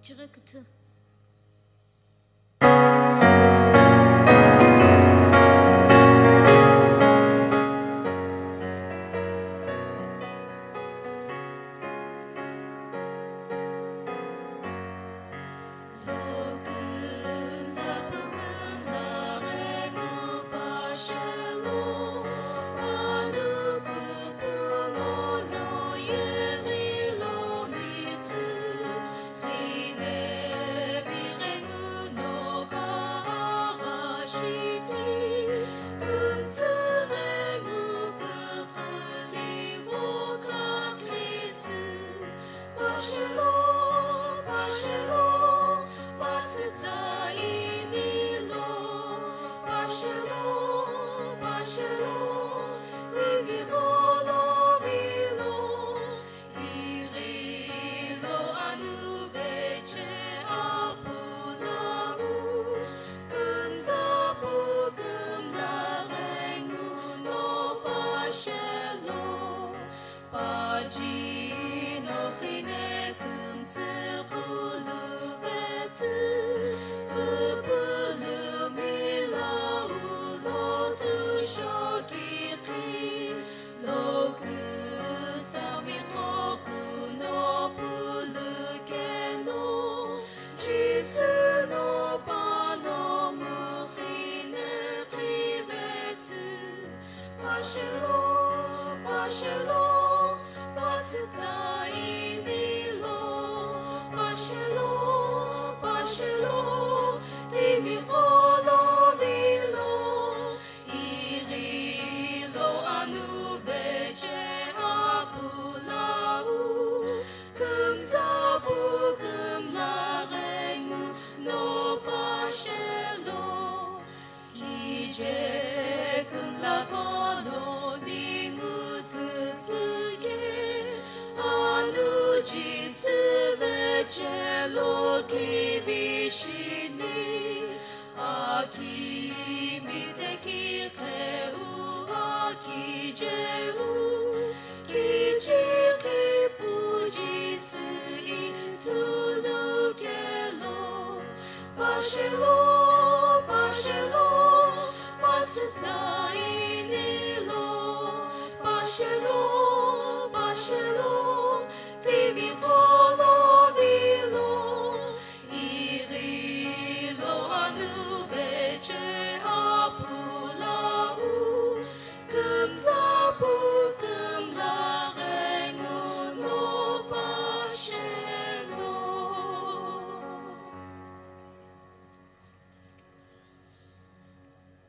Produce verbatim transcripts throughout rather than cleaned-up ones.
Chighi küthü.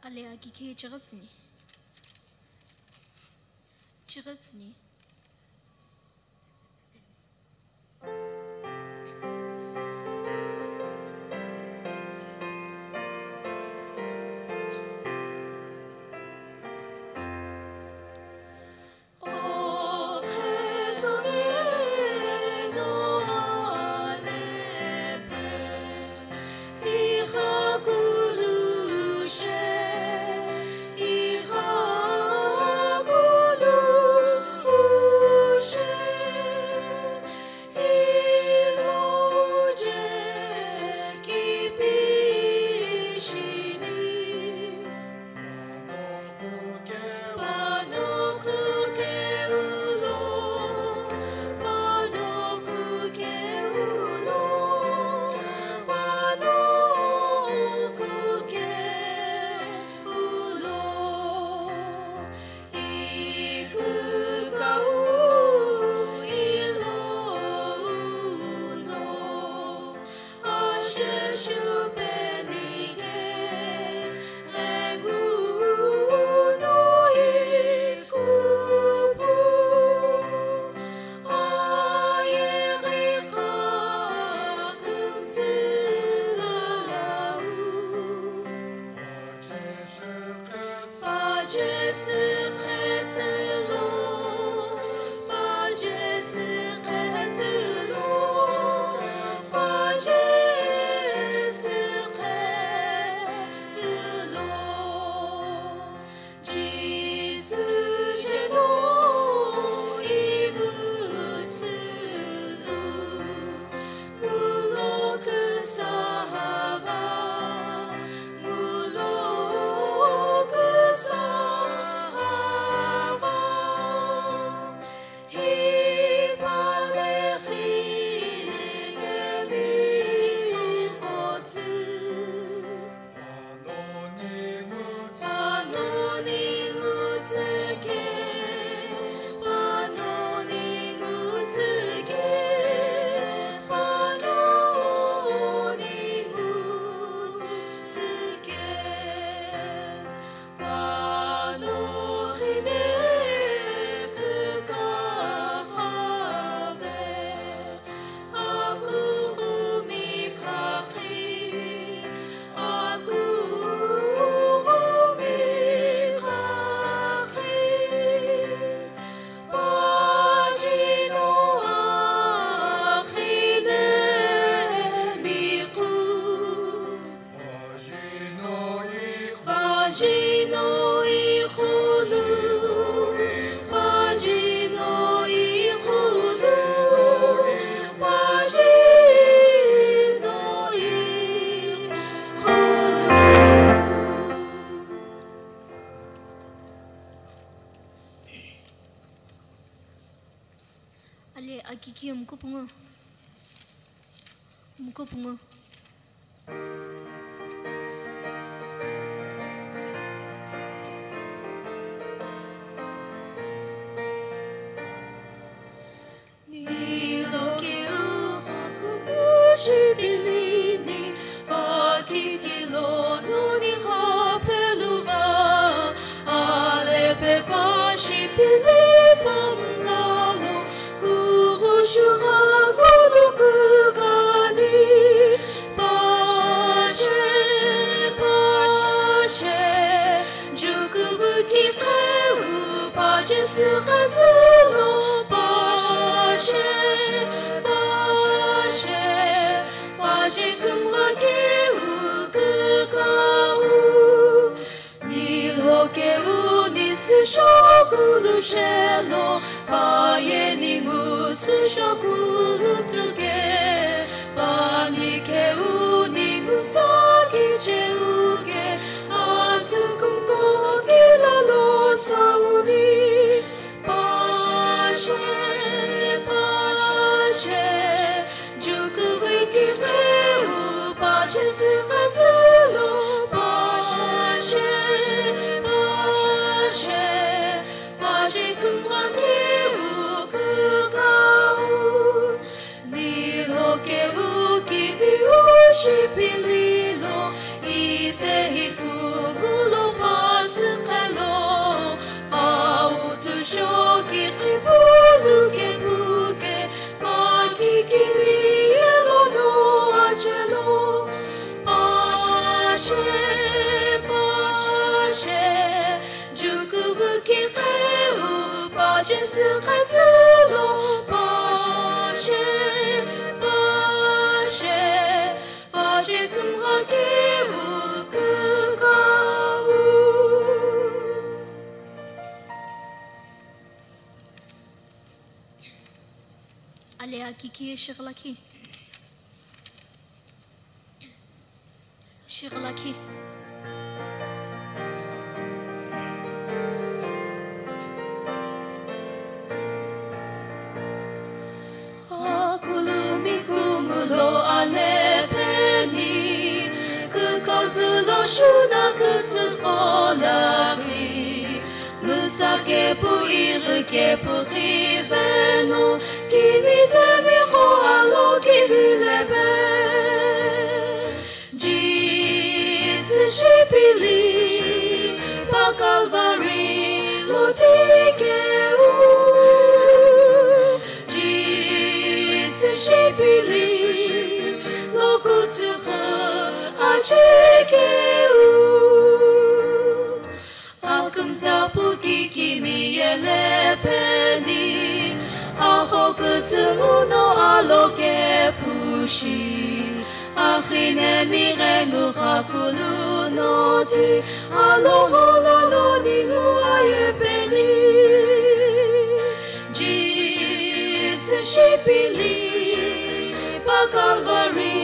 Ale akikhe chighi tsüni. Chighi tsüni. Ale akiki mkupungu. Mkupungu. Nilo keu khukushipilini, pakitilo nuni khapeluva, alepe pashipili pamlalo, kughushu khakulu kukani, pashe, pashe, jukuvuki kheu, pache sükhatsülo, pashe, pashe, pache kümgha keu kükau. Nilo keu ni süshokulu shelo, paye ningu süshokulu tuke, pani keu ningu saki cheuke, asükumko kilalo sauni. Pashe, pashe, jukuvuki kheu, pache sükhatsülo, pashe, pashe, pache kümgha keu kükau. Nilo keu kiviu shipililo, itehi kukulo pasükhelo, pautu shoki qhipulu kepuke, pakikimi yelo no achelo, pashe, pashe, jukuvuki kheu, pache sükhatsülo, pashe, pashe, pache kümgha keu kükau. Ale akiki shighilakhi. Shighilakhi. Khakulumi kumulo alepeni, kükau zülo shuna kütsükolakhi. Müsa kepu, ighi kepu, khivenu, kimi temi qo alo kivilebe. Jisü shipili, pa Calvary lo tikeu. Jisü shipili, lo kutuxü achekeu. Akümza puki kimi yelepeni, axo kütsümu no alo kepu shi, axine mighengu khakulu noti, alo ghola no ningu ayepeni. Jisü shipili, pa Calvary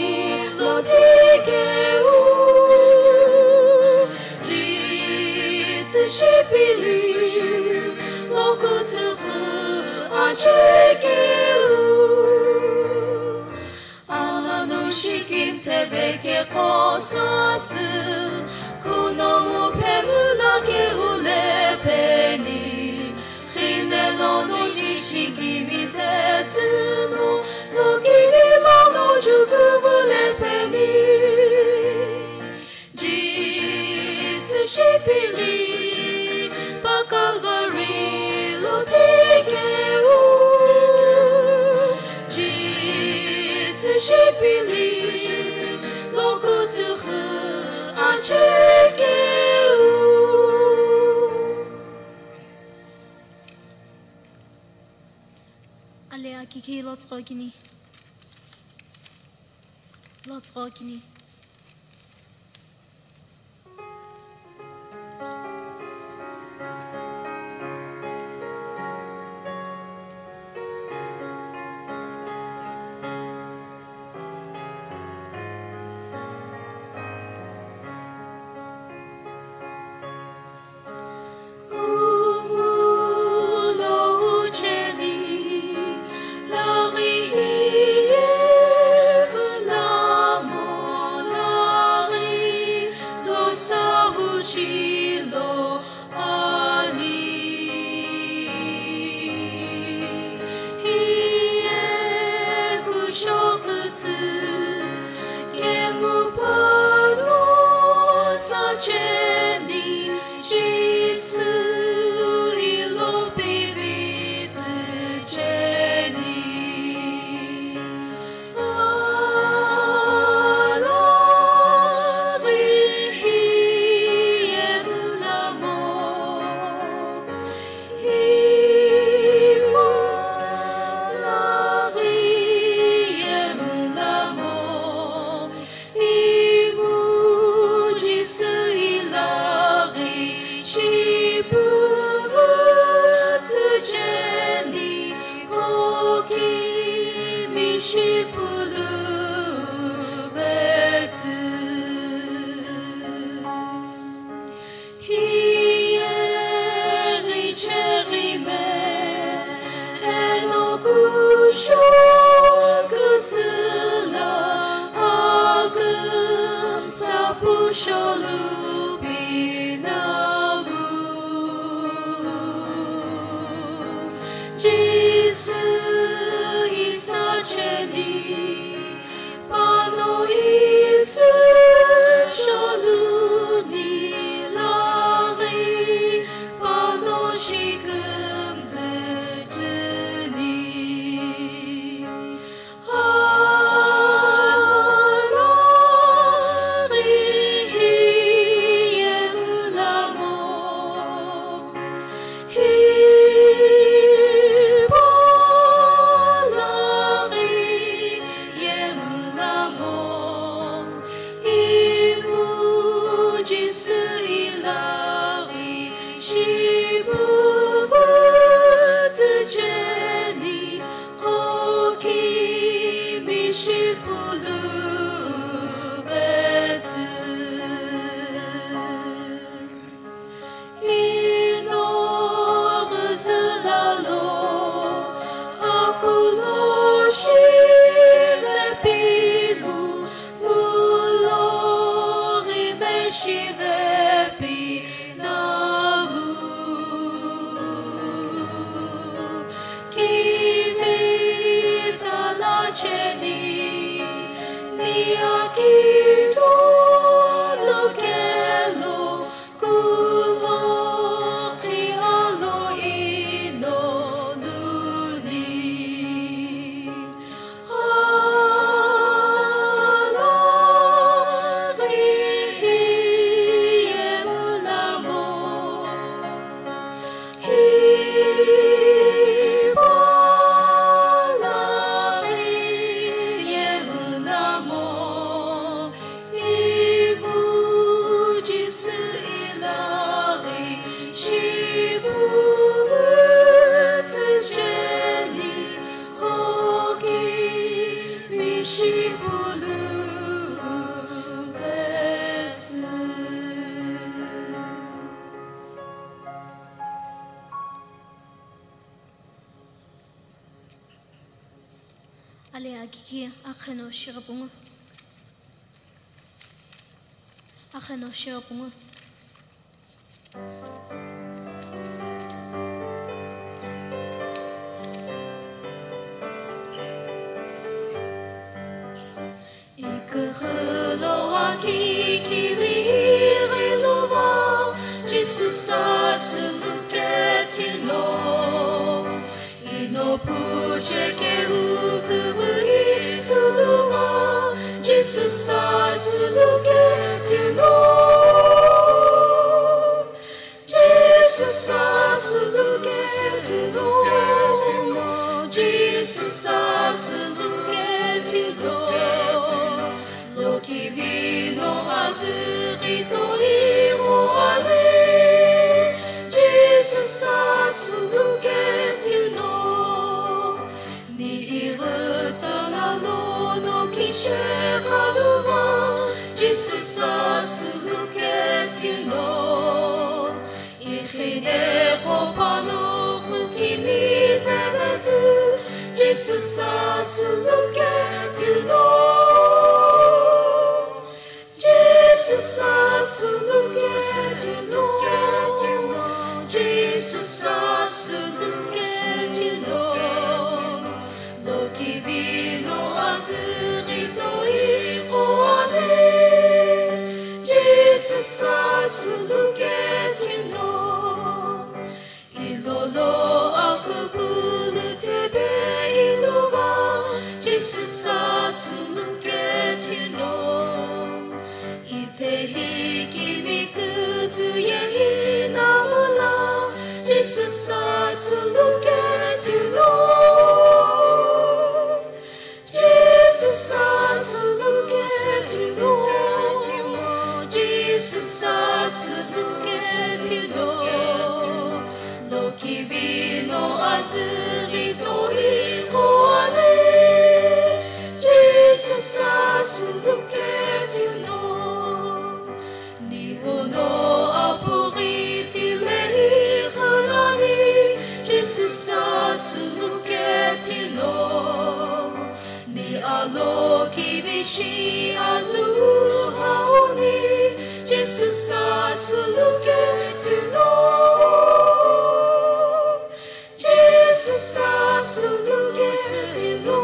lo tikeu. Jisü shipili, lo kutuxü achekeu. Ananu shikim teveke qosasü, kunomu phemula keu lepeni, xine lono jishikimi tetsünu, lo kini lono jukuvu lepeni. Jisü shipili, pa Calvary lo tikeu. Jisü shipili, lo kutuxü achekeu. Ale akiki lotsqo kini. Lotsqo kini. Kimi shipulu vetsü. Hiye ghi cheghi me eno kusho kütsüla akümsa pusholu pinamu. Jisü isa cheni pano isü sholu ni laghi pano shikümzü tsüni. Qo kimi shipulu vetsü. Ino ghüzüla lo akulo shivepimu, mulo ghi meshivepi namu. Kivitsa la cheni ni akitolo kelo kulo khi alo ino luni. Ale akiki akheno shighipungu. Akheno shighipungu. Iküxü lo akikili ighiluva, Jisü sasü luketino. Ino pucheke uküvü ithuluva, Jisü sasü luketino. Jisü sasü luketino, Jisü sasü luketino, lo kivino azüqi toi qo ale, Jisü sasü luketino. Ni ighi tsala lono kishe kaluva, Jisü sasü luketino. Ikhine qo pano khu kimi tevetsü, Jisü sasü luketino. Jisü sasü luketino, Jisü sasü luketino, lo kivino azüqi toi qo ale, Jisü sasü luketino. Ilolo aküpülü tepe iluva, Jisü sasü luketino. Itehi kimi küzü ye inamula, Jisü sasü luketino. Jisü sasü luketino, Jisü sasü luketino, lo kivino azüqi toi qo Lo kivishi azu hauni, Jesus asuluke tilo. Jesus asuluke tilo.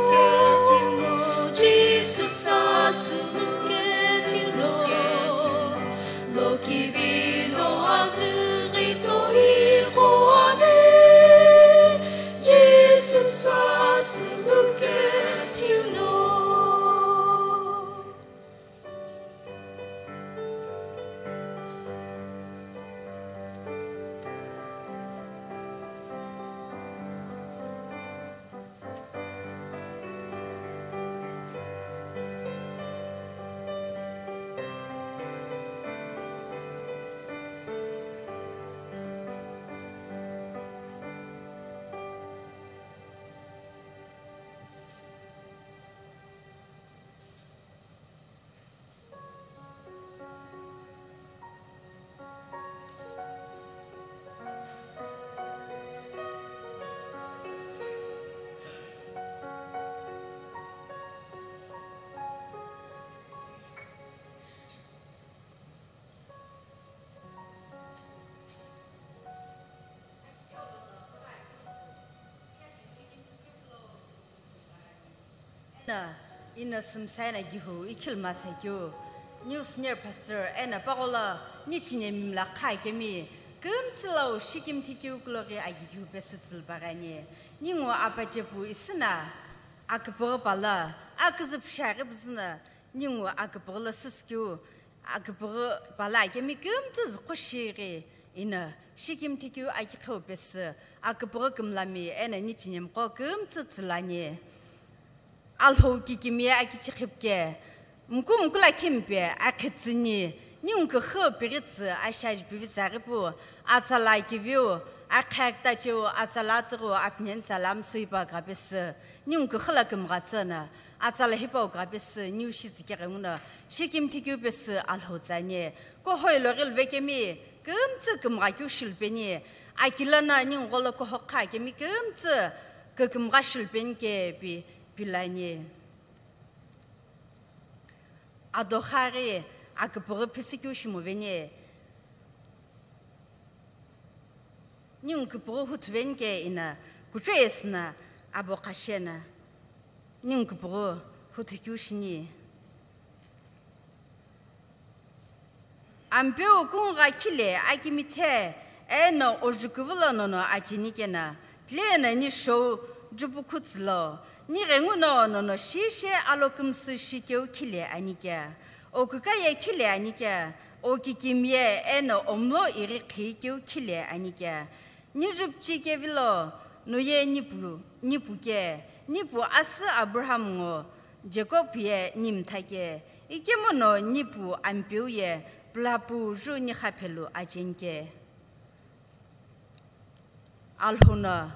Jesus asuluke tilo. Lo kivilo azüghi toi qo ane. Jesus asuluke tilo. Eno, eno sümsai na gihu ikhilma sakeu, new senior pastor, eno paghola nichine mimla kha kemi, kümtsülau shikimthi keu kuloki agigihu pesü tsülbagani. Ningu apachepu isüna, aküpüghü pala, aküzüpshaghi püzüna, ningu aküpüghü la süsükeu, aküpüghü pala kemi kümtsü züqo shighi eno, shikimthi keu akiqheu pesü, aküpüghü kümlami, eno nichinemqo kümtsü tsülani. Alhou kikimiye akichiqhipke, mkumkula khimpe akhitsüni, ningu küxü pighitsü ashaji pivitsaghi pu, atsala kiviu, akhakhtacheu, atsala atüghü, aphinheni tsala amsüipa kapesü, ningu küxü la kümghatsü na, atsala hipau kapesü, niu shitsükeghi nguno, shikimthi keu pesü Alhou tsüani. Kuhou lo ghilve kemi, kümtsü kümgha keu shilupeni, akilana ningu gholo kuhou kha kemi kümtsü kükümgha shilupeni kepi pilani. Adokhaghi aküpüghü phisü keu shimuveni. Ningu küpüghü huthuveni ke eno, kuchou yesüna abo qashena. Ningu küpüghü huthu keu shini. Ampeu kungugha khile akimithe, eno ojukuvülo nono acheni kena, tleno ni shou jupu khutsülo, ni ghenguno nono shishe alo kümsü shikeu khile ani kea, o kükaye khile ani kea, o kikimiye eno omlo ighi khikeu khile ani kea. Ni jupuchi kevilo, noye nipu, nipu ke, nipu asü Abraham ngo, Jacob ye nimtha ke, ikemu no nipu Ampeu ye pulapu ju ni khaphelu acheni ke. Alhou no,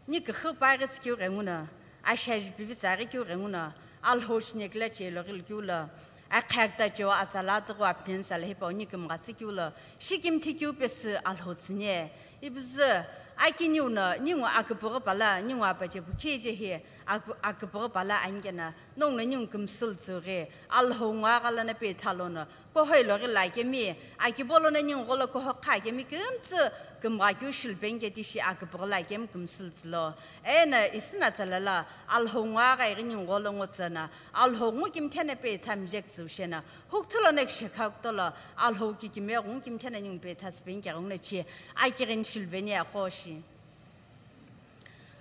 ni küxü paghi tsükeu ghenguno, ashaji pivitsaghi keu ghenguno, Alhou shine kile chelo ghilukeu lo, akhakhtacheu, atsala atüghü, aphinheni tsala hipau ni kümghatsü keu lo, shikimthi keu pesü Alhou tsüni. Ipüzü, akiniu no, ningu aküpüghü pala, ningu apachepu khije hi, akü-, aküpüghü pala ani kena, nonguno ningu kümsü lütsüghi, Alhou ngo aghalana pe ithalono, kuhou lo ghila kemi, akipolono ningu gholo kuhou kha kemi kümtsü kümgha keu shilupeni ke tishi aküpüghü la kemi kümsü lütsülo. Eno isüna tsalala, Alhou ngo agha ighi ningu gholo ngo tsüna, Alhou ngo kimthena pe itha mijek tsüushena, hukthulone kishekha kutolo, Alhou kikimiye ngo kimthena ningu pe itha süpeni ke ghenguno chi, akighini shiluveni aqo shi.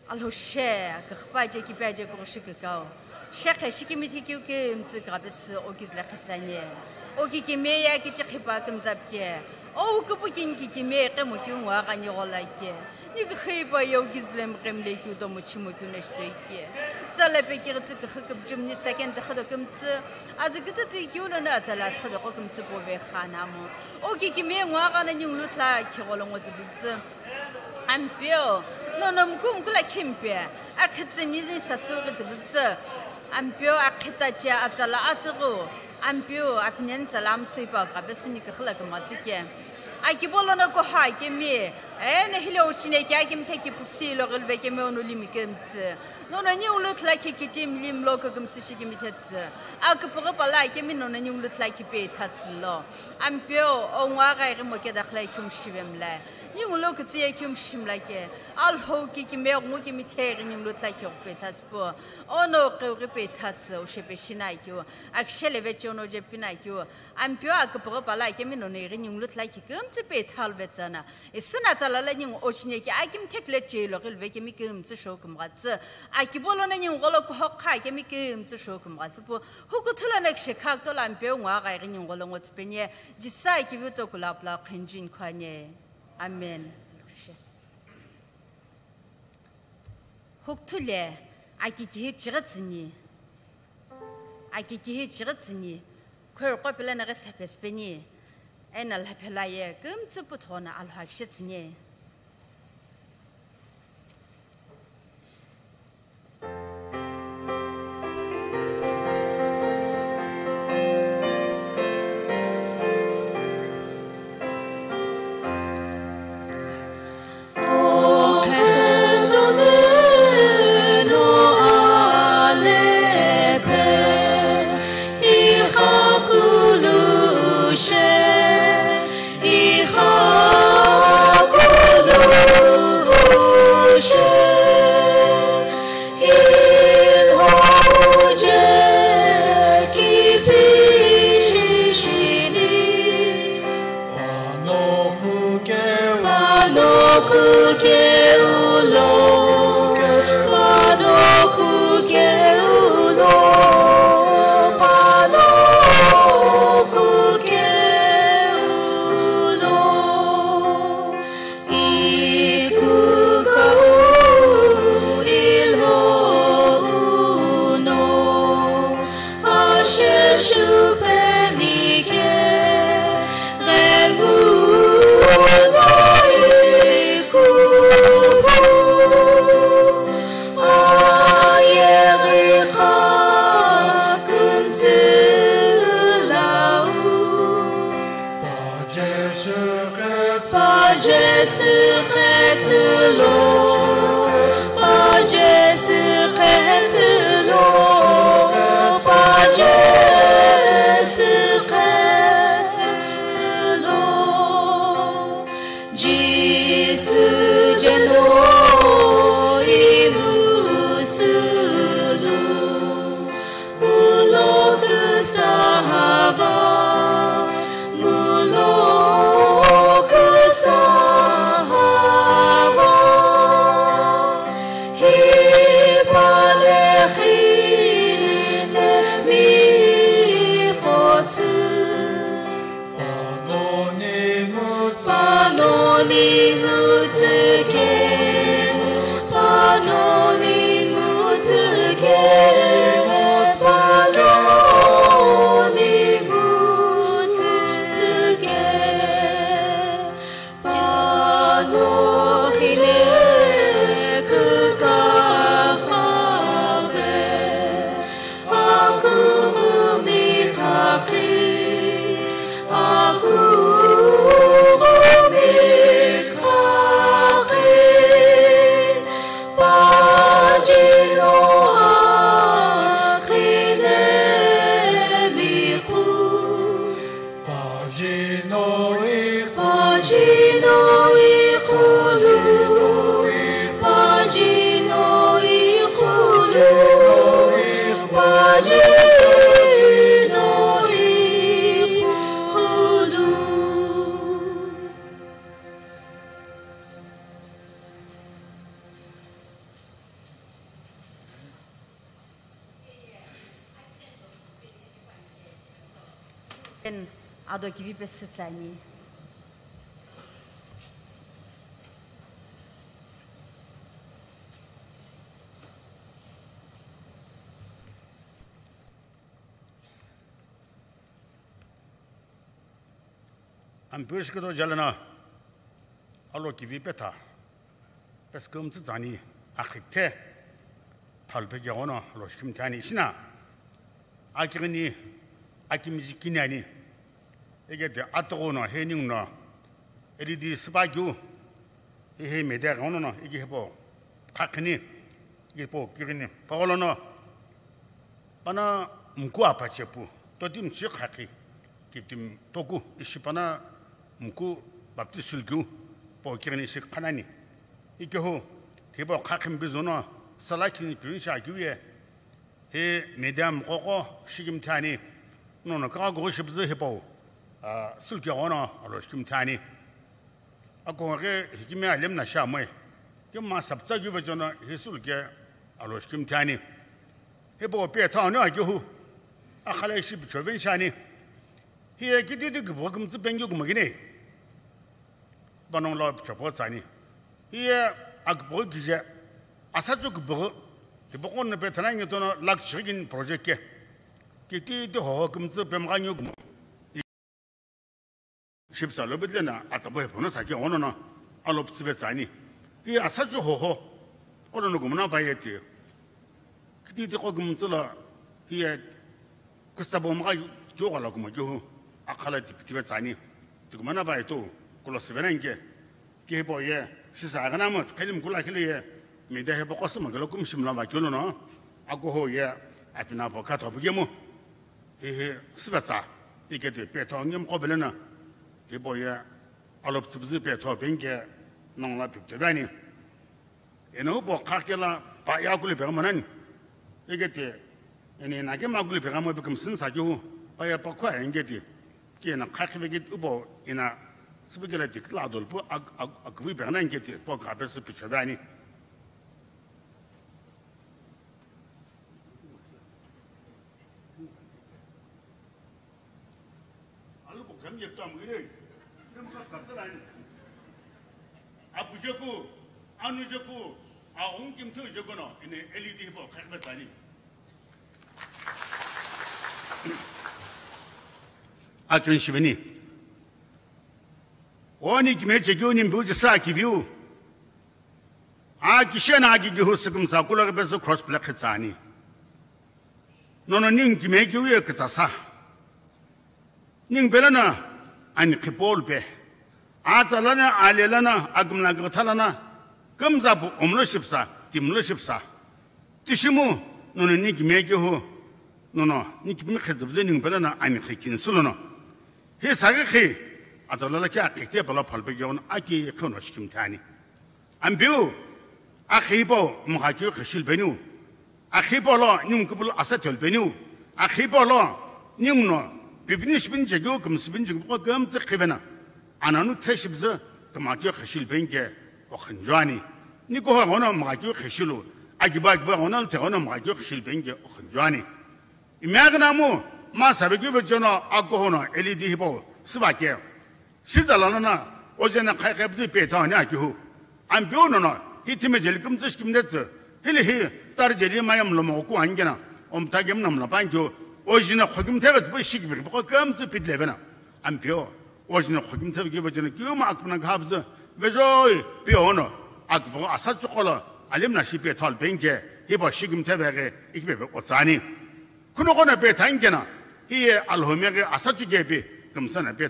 Alhou she, küxüpa je kipe je kuxu shi kükau. Shekhe shikimithi keu kümtsü kapesü o kizüle khitsüani. O kikimiye ye kichi khipa kümtsapke. O küpükini kikimiye qemu keu ngo aghani ghola ke. Ni küxü hipau ye o kizüle mqemle keu domo chimo keu no shitoi ke. Tsala pe kighitsü küxü küpüchümni second khüdo kümtsü. Azü kütütü keu lono atsala khüdo qo kümtsü pove khanamo. O kikimiye ngo aghana ni ulu thla khigholo ngo tsübüzü. Ampeu, nono mkumkula khimpe, akhitsüni ni sasüghi tsübüzü. Ampeu, akhitache atsala atüghü. Ampeu, aphinheni tsala amsüipa kapesü ni küxü la kümghatsü ke. Akipolono kuhou kemi, Eno hile ochine ki akimthe ki pusi lo gilve kemi ono limi kümtsü. Nono ningu luthlakhi ki tim lim lo kükümsü shi kemi thetsü. Aküpüghü pala kemi nono ningu luthlakhi pe thatsü lo. Ampeu, o ngwa ghaighi mo kedakhlai kium shivemla. Ningu lo kütsü ye kium shimla ke. Alhou ki kime ngu kemi theghi ningu luthlakhi pe thatsü po. Ono qeughi pe thatsü, o shepe shina kiu. Akshele ve chono je pina kiu. Ampeu aküpüghü pala kemi nono ighi ningu luthlakhi kümtsü pe thalvetsü na. Isüna tsala la ningu ochine ki akimthe kile chelo gilve kemi kümtsü shou kümghatsü. Akibolo na ningu gholo kuhokha kemi kümtsü shou kümghatsü pu. Hukuthu lono kishekha kutolo Ampeu ngwa ghaighi ningu gholo ngo tsüpenye. Jisü kivi to kulapla khinjin khwanye. Amen. Hukuthu le aki kihi chighi tsüni. Aki kihi chighi tsüni, khoi qo pela na ghi sepe süpeni, eno lhaphe la ye kümtsü puthugho no alhou akishe tsüni. Jisü jeno imu sulu, mulo küsa hava, mulo küsa hava, hi pale khine mi qotsu. Panoni ngutsü ke, panoni ngutsü ke, panoni ngutsü ke, pano khine kükakha ve. Akugumi kakhi, akugumi kakhi, pajino akhine mikhu. Pajino i, pajino iqulu, pajino iqulu, pajino iqulu. Eno ado kivi pesü tsüani. Ampeu shiküdo jalana alo kivi petha, pesü kümtsü tsüani, akhi kthe, thalpe keghono alo shikimthi ani shina, akighini, akimiji kini ani, egede atughuno he ninguno, L E D süpa keu, Hihi media ghenguno no iki hipau khakhini, iki hipau kighini. Pagolono pana mku apache pu, totimi chi khakhi, kiptimi toku ishi pana mku Baptist sulkiu, pau kighini ishi khanani. Iki hu, hipau khakhimi bizuno, sala khini pirinshi akiu ye, hi media mqoqo shikimthi ani, nono kagha gughi shipüzü hipau, ah, sulkiu ghono alo shikimthi ani. Akughi hikimi alem na shamoi. Kima saptsa kiu vechono hi sulkiu alo shikimthi ani. Hipau pe thau ni akihu. Akhala ishi pichove nshani. Hiye kititi kipu kümtsü pengyu kumagini. Panongu lo pichopo tsani. Hiye akipu kije. Asachu kipu. Kipu kono pe thana ngi tono lak chigin project ke. Kititi hoho kümtsü pemghanyu kumo. Shipsa lo bitle na atsabo hepono saki ono no alo ptsive tsani. Hi asachu hoho. Kono no gumna bayeti. Kititi ko gumtsula hiye kusabo mga kyo gala kuma kyo akhala ti ptsive tsani. Ti gumna bayeto kolo sivenanke. Ki hipau ye, shisa agana mo, khelim kula khili ye, media hipau kosi mo kelo kum shimla va kyolo no, akoho ye, apina po katho pugemo. Hihi, sivatsa, ikete petho ngem ko belena. Hipau ye, alop tsibzi petho penke, nongla pipte vani. Eno po khakela, pa ya kuli pega manani. Ikete, eni na ke ma kuli pega mo bikum sin sa kyu, pa ya pa kwa engeti. Kina khakhi vekit upo ina sipikela tik la dol pu ag-, ag-, agvui pegna inketi po kape si pichadani. Alu po kam yek tam gire. Kam ka kapta line. Apu jeku, anu jeku, a hong kim thu jeku no, ine L E D po khakhi tani. Akin shivini. Oni kime chekyu nimbu jisa kiviu. A kishena aki gihu sikum sa kula ke besu cross plek khitsani. Nono ning kime kyu ye kitsasa. Ning pelana ani khipol pe. Atsa lana, ale lana, agmla gtha lana, kamza pu omlo shipsa, timlo shipsa. Tishimu, nono ni kime ke ho, nono ni kime khezibze ning pelana ani khe kinsulono. Hi sagi khe, atsa lala kya khekte pala phalpe gyon aki khono shikim thani. Ambiu, akhi po, mga kyu kheshil beniu. Akhi po lo, nyung kubul asa thol beniu. Akhi po lo, nyung no, pipini shibin jegyu, kum sibin jegyu, ko gam tse khivena. Ananu theshibze, kama kyo kheshil benge, o khanjwani. Ni ko hono mga kyo kheshilu. Agiba agiba hono the hono mga kyo kheshil benge, o khanjwani. Imagine amu, ma sabe kyu vejono, akohono, L E D hipo, sibake. Sizala nana, ojena khai khai bzi pe thani akihu. Ampiu nono, hi thime jeli kumtsi shikimdetsi. Hili hi, tar jeli mayam lomo ku angena. Om tagem nam la pankyo. Ojina khokim thebet bu shikbi bu kamtsi pitlevena. Ampiu, ojina khokim thebe ki vejena kyuma akpna ghabzi. Vejoi, piono. Akbo asa chukola, alim na shi pe thal penke. Hi ba shikim thebe ge, ikbe be otsani. Kuno kona pe thangena. Hi alhomege asa chugepi, kumsana pe.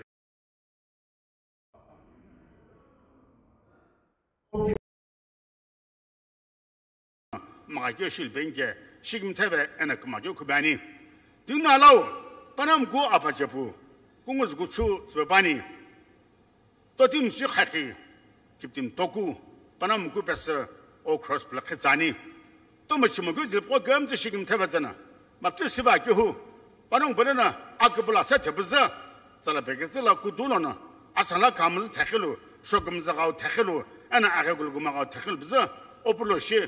Mga kyo shilpenke, shigim theve ena kuma kyo kubani. Tingna lau, panam ku apachepu, kungus guchu tsubani. Totim shi khaki, kiptim toku, panam ku pese, o cross plak khitsani. Tuma chimo kyu jilip ko gam tse shigim theva tsana. Mapti siva kyu hu. Panong panana akapula sa thepuza. Tsala peke tsala kudulona. Asala kamz thekhilu. Shokum zagau thekhilu. Ana agegul gumagau thekhilu biza. Opulo shi.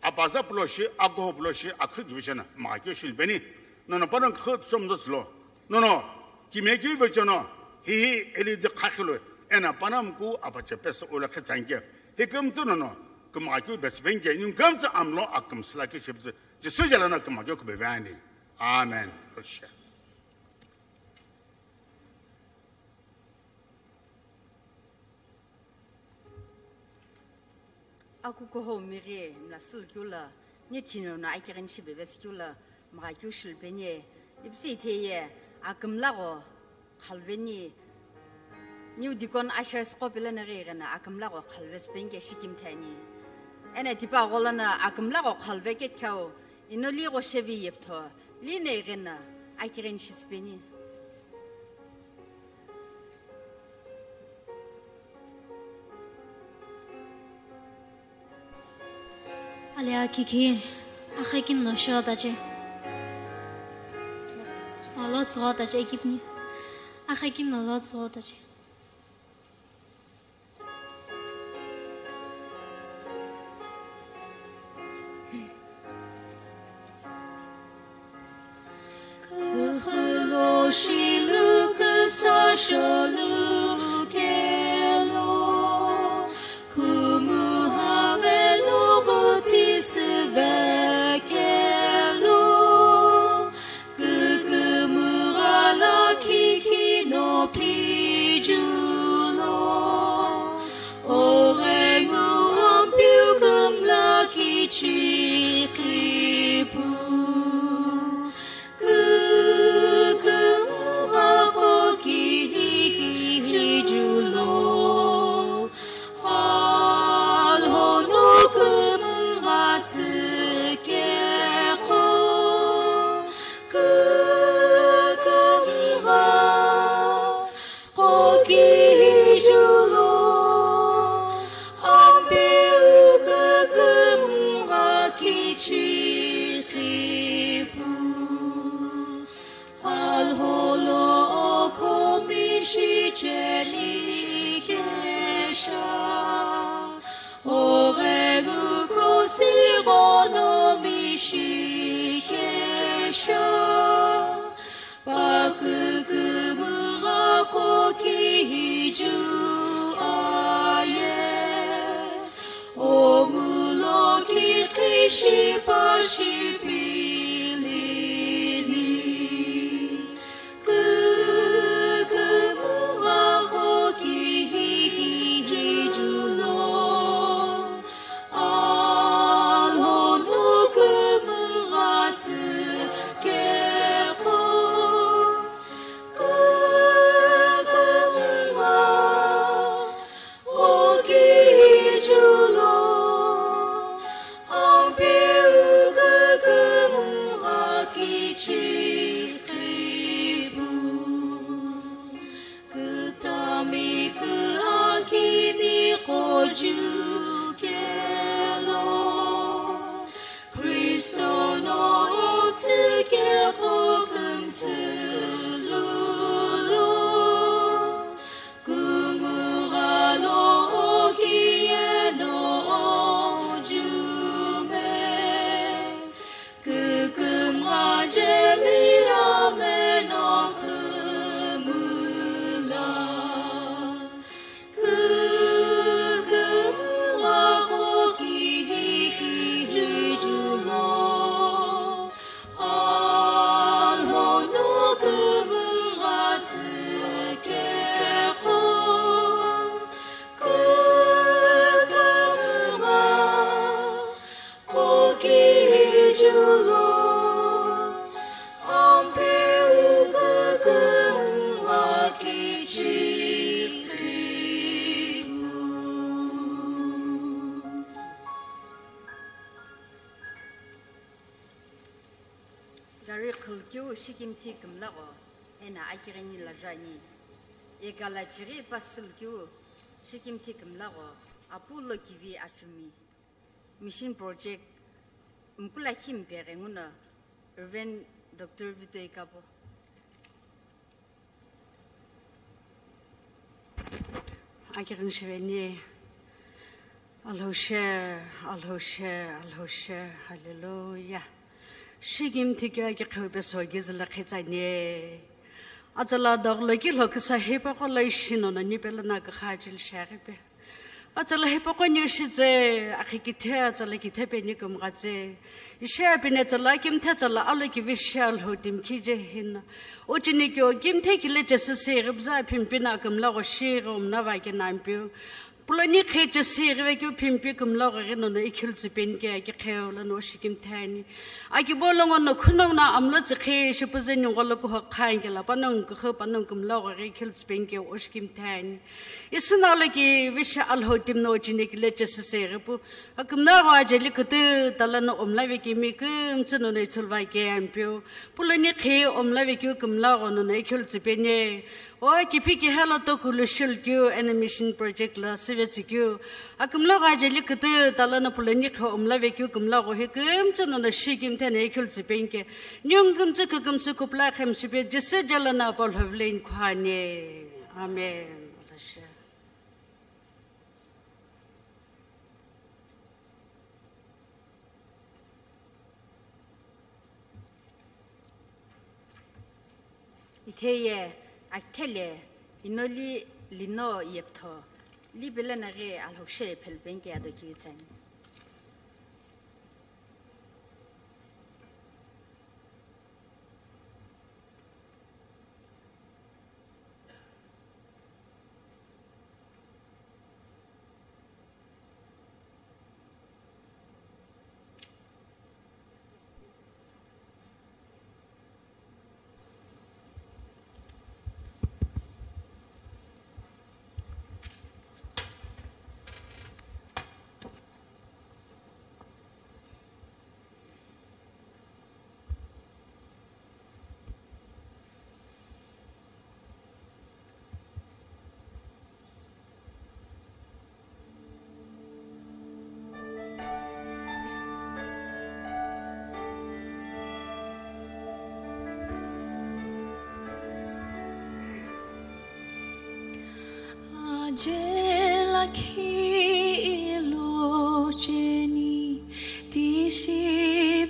Apaza pulo shi. Ago pulo shi. Akhu givishana. Makyo shilbeni. Nono panong khut somdo slo. Nono, kimekeu vechono, hihi eli di khakhilu, ena panam ku apache pesa ula khitsanke. Hikum tsunono, kumakyu besbenke, nyungkum tsu amlo akum slaki shibzu, Jisu jalana kumakyu kubevani. Amen. Rushe. Akukuhou mighi mla sülkeu la, ni chino no akighi nishi beveskeu la, mgha keu shilupeni, ipsi itheye, akümlagho, khalveni, New deacon ushers qo pelo no ghi ighino akümla gho khalve sipeni ke shikimthi ani. Eno tipa gholo no akümla gho khalve ketkhau ino li gho shevi yeptho li no ighino akighini shisipeni. Alea kiki, axakimno shighotache. Alo tsüghotache, ekipni. Axakimno lo tsüghotache. Küxü lo shilu küsa sholu kelo, kümüha velo ghuthi süve kelo, kükümügha lakhi kino phijulo, oghengu Ampeu kümla kichikhi pu. Kükümgha qo kihi kihi julo, Alhou no kümgha tsü keqo. Kükümgha qo kihi julo, Ampeu kükümgha kichikhi pu. Alhou lo okhomi shicheni kesha, oghengu krosi ghono mishi kesha. Pa kükümgha qo kihi ju aye, o mulo kiqi shipa shipilini. Kükümgha qo kihi kihi julo, Alhou no kümgha tsü keqo. Kükümgha qo kihi julo, Ampeu kükümgha kichikhi pu. Kütami kü akini qo ju kelo, Kristo no tsü keqo kümsü julo, küngu gha lo okiye no ojume. Kükümgha jeli ameno kümüla. Kükümgha qo kihi kihi julo, Alhou no kümgha tsü keqo. Kükümgha qo kihi julo, Ampeu kükümgha kichikhi pu. Gari khulukeu shikimthi kümlagho eno akighini lajani. Egala chighi pasülukeu shikimthi kümlagho apu lo kivi achumi. Mission Project mkula khimpe ghenguno Reverend Doctor Vito Ikapo. Akighini shiveni. Alhou she, Alhou she, Alhou she, hallelujah. Shikimthi keu aki qheupe sogi züla khitsani. Atsala doglo ki lhokisa hipaqo lo ishi nono nipelo na kakha chili shaghipe. Atsala hipaqo ni shitse, akhi kithe, atsala kithe peni kümghatse. Ishi apine tsala kimthe tsala alo kivi shi Alhou timkhi je hina. Uchini keu kimthe kile Jesu se ghibza phimpina kümlagho shi ghumna va ke nampiu. Puloni qhi chesi ighive keu phimpi kümlagho ghi nono ikhiltsü penike aki qheu lono oshikimthe ani. Aki bo longo no khuno na amlo tsükhi shipuzu ningo lo kuho khange la panongu kukhu panongu kümlagho ghi ikhiltsü penike oshikimthe ani. Isinalo ki visha Alhou timi no chine kile chesi se ghi pu. Akümlagho ajeli kutu talano omlave kimi kümtsü nono ithulva ke ampeu. Puloni qhi omlave keu kümlagho nono ikhiltsü penie. O kiphiki hela tokulu shulkeu animation project la sivetsükeu. Akümlagho ajeli kutu talano puloni qhi omlave keu kümlagho hi kümtsü nono shikimthe ani ikhiltsü penike. Niung kümtsü kükümsü kupla khemshipe Jisü jalana apal hovlein khuani. Amen. Alashe. Itheye akithele inoli lino yeptho li belenaghi alhokshe phelpenike ado kivitsani. Ajelakhi ilocheni tishi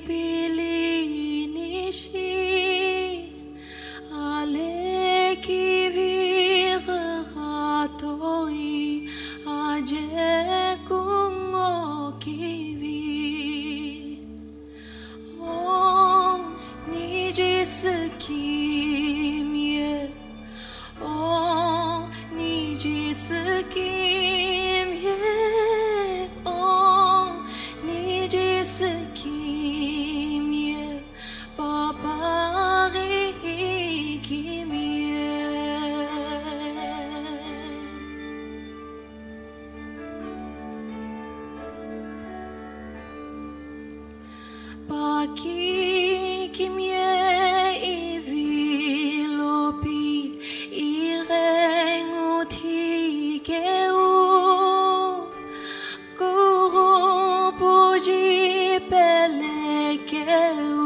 pili nishi, ale kivi ghaghatoi aje kungo kivi. O niji sükimye, o niji sükimye, o niji sükimye, Papa ghi kimye. Paki kimye ivi lopi ighengu thikeu, kughupuji pelekeu,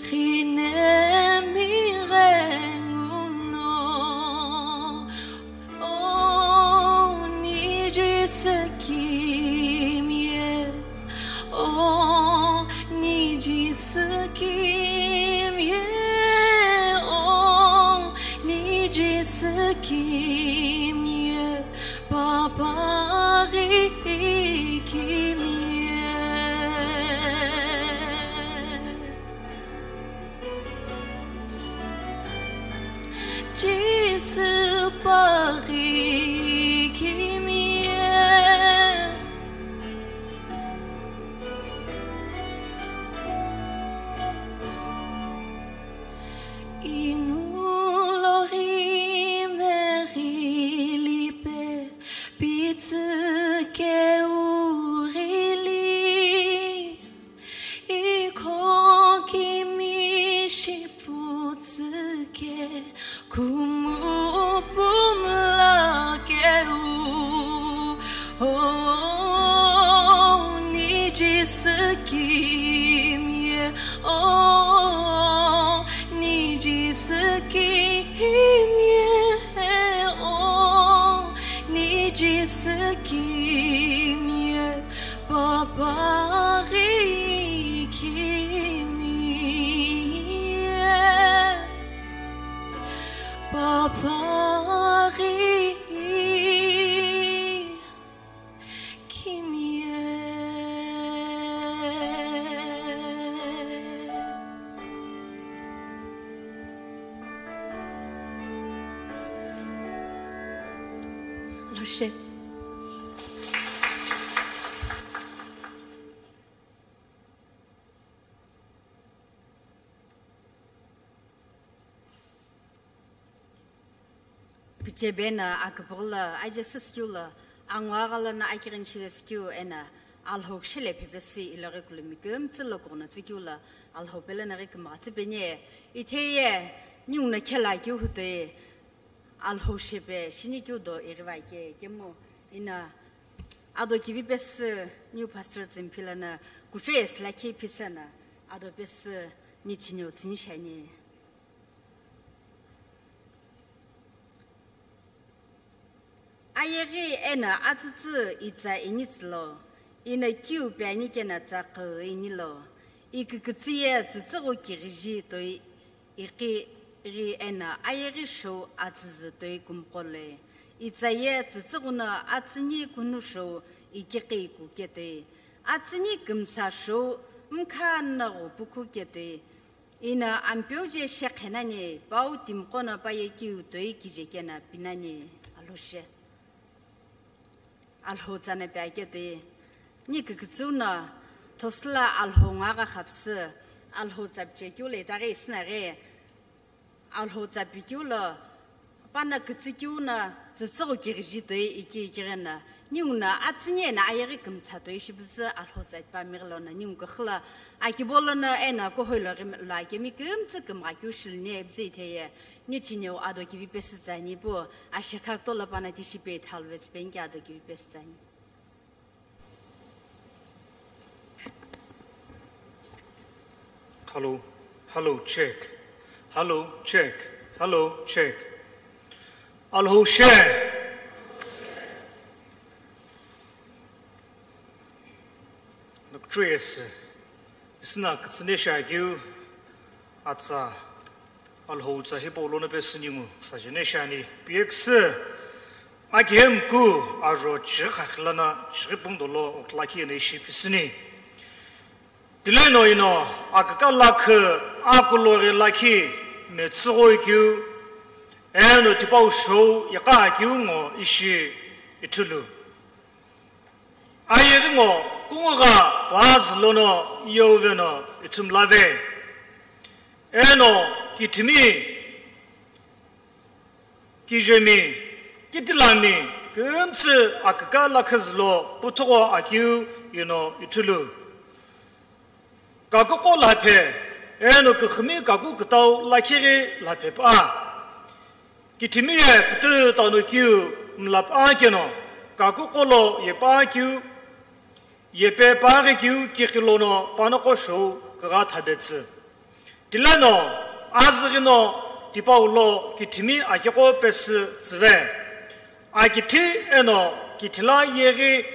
khine mighengu no. O niji sükimye, o niji sükimye, o niji sükimye, Papa ghi kimye. Jisü paghi kimye. Inuloghi meghilipe pitsü keu ghili. Ikho kimi shiputsüke kumu pumlakeu. O niji sükimye, o niji sükimye, o niji sükimye. Papa ghi kimye, Papa ghi kimye. Loshe. Chebe na aküpüghü lo aje süsükeu lo, angwa ghala na akighini shivesikeu eno Alhou kishile phepesi iloghi kulumi kümtsü lo kughno tsükeu lo, Alhou pelo no ghi kümgha tsüpeni. Itheye ninguno khela keu hutoi Alhou shepe shinikeu do ighiva ke kemu ino ado kivi pesü new pastor Zimphilo no kuchou esi lakhi phisü no ado pesü nichini utsüni shiani. Ayeghi eno atsütsü itsa initsü lo, ino kiu pe ani keno tsaqü inilo, ikükütsü ye tsütsüghü kighiji toi iqi ghi eno ayeghi shou atsüzü toi kumqo le, itsa ye tsütsüghü no atsüni kunu shou ikiqi iku ketoi, atsüni kümsa shou mkha no ghupu khu ketoi, ino Ampeu je shekhe nani, pau timiqo no paye kiu toi kije keno pinani Alhou she. Alhou tsa no pe aketoi, ni kükütsü no thosüla Alhou ngo agha khapsü, Alhou tsa pichekeu lo itaghi isüna ghi, Alhou tsa pikeu lo, pano kütsükeu no tsütsüghü kighiji toi iki ikighi no, ninguno atsüni eno ayeghi kümtsa toi shipüzü Alhou tsa ipami ghi lono ningu küxü lo akibo lono eno kuhou lo ghi lo akemi kümtsü kümgha keu shiluni ipüzü itheye, nichini ado kivi pesü tsa ani pu, ashekha kutomo lo pano tishi pe ithulu vesü penike ado kivi pesü tsa ani. Hello, hello, check. Hello, check. Hello, check. Alhou she. Nukchuyes. Isüna kütsüne shakeu atsa. Alhou tsa hipau lono pesü ningu kisa jene shiani. P X, akihemu ku ajo chighi khakhi lono chighi pung dolo okla kiyeno ishi pisüni. Tileno ino aküka lakhi akuloghi lakhi metsüghoi keu, eno tipau shou iqa keu ngo ishi ithulu. Ayeghi ngo kungugha puazü lono yewuveno ithumlave. Eno kithimi, kijemi, kitilami, kümtsü aküka lakhizü lo puthugho akeu ino ithulu. Kakuqo laphe, eno küxümi kaku kütau lakhighi laphe pa. Kithimi ye pütü tano kiu mla pa keno, kakuqo lo ye pa kiu, ye pe pa ghi kiu kiqi lono panoqo shou kugha thabetsü. Tileno, azüghi no tipau lo kithimi akiqo pesü tsüve. Akithi eno kithila yeghi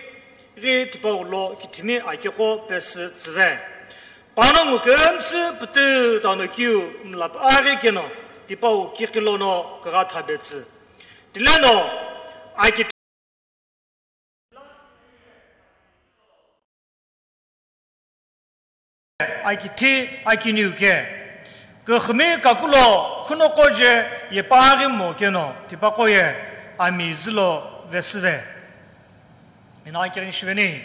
ghi tipau lo kithimi akiqo pesü tsüve. Panongu kümtsü pütü tano kiu mla pa ghi keno tipau kiqi lono kugha thabetsü. Tileno, aki Akithi akiniu ke. Küxümi kakulo khunoqo je ye pa ghi mo keno tipaqo ye ami zülo vesüve. Ino akighini shiveni.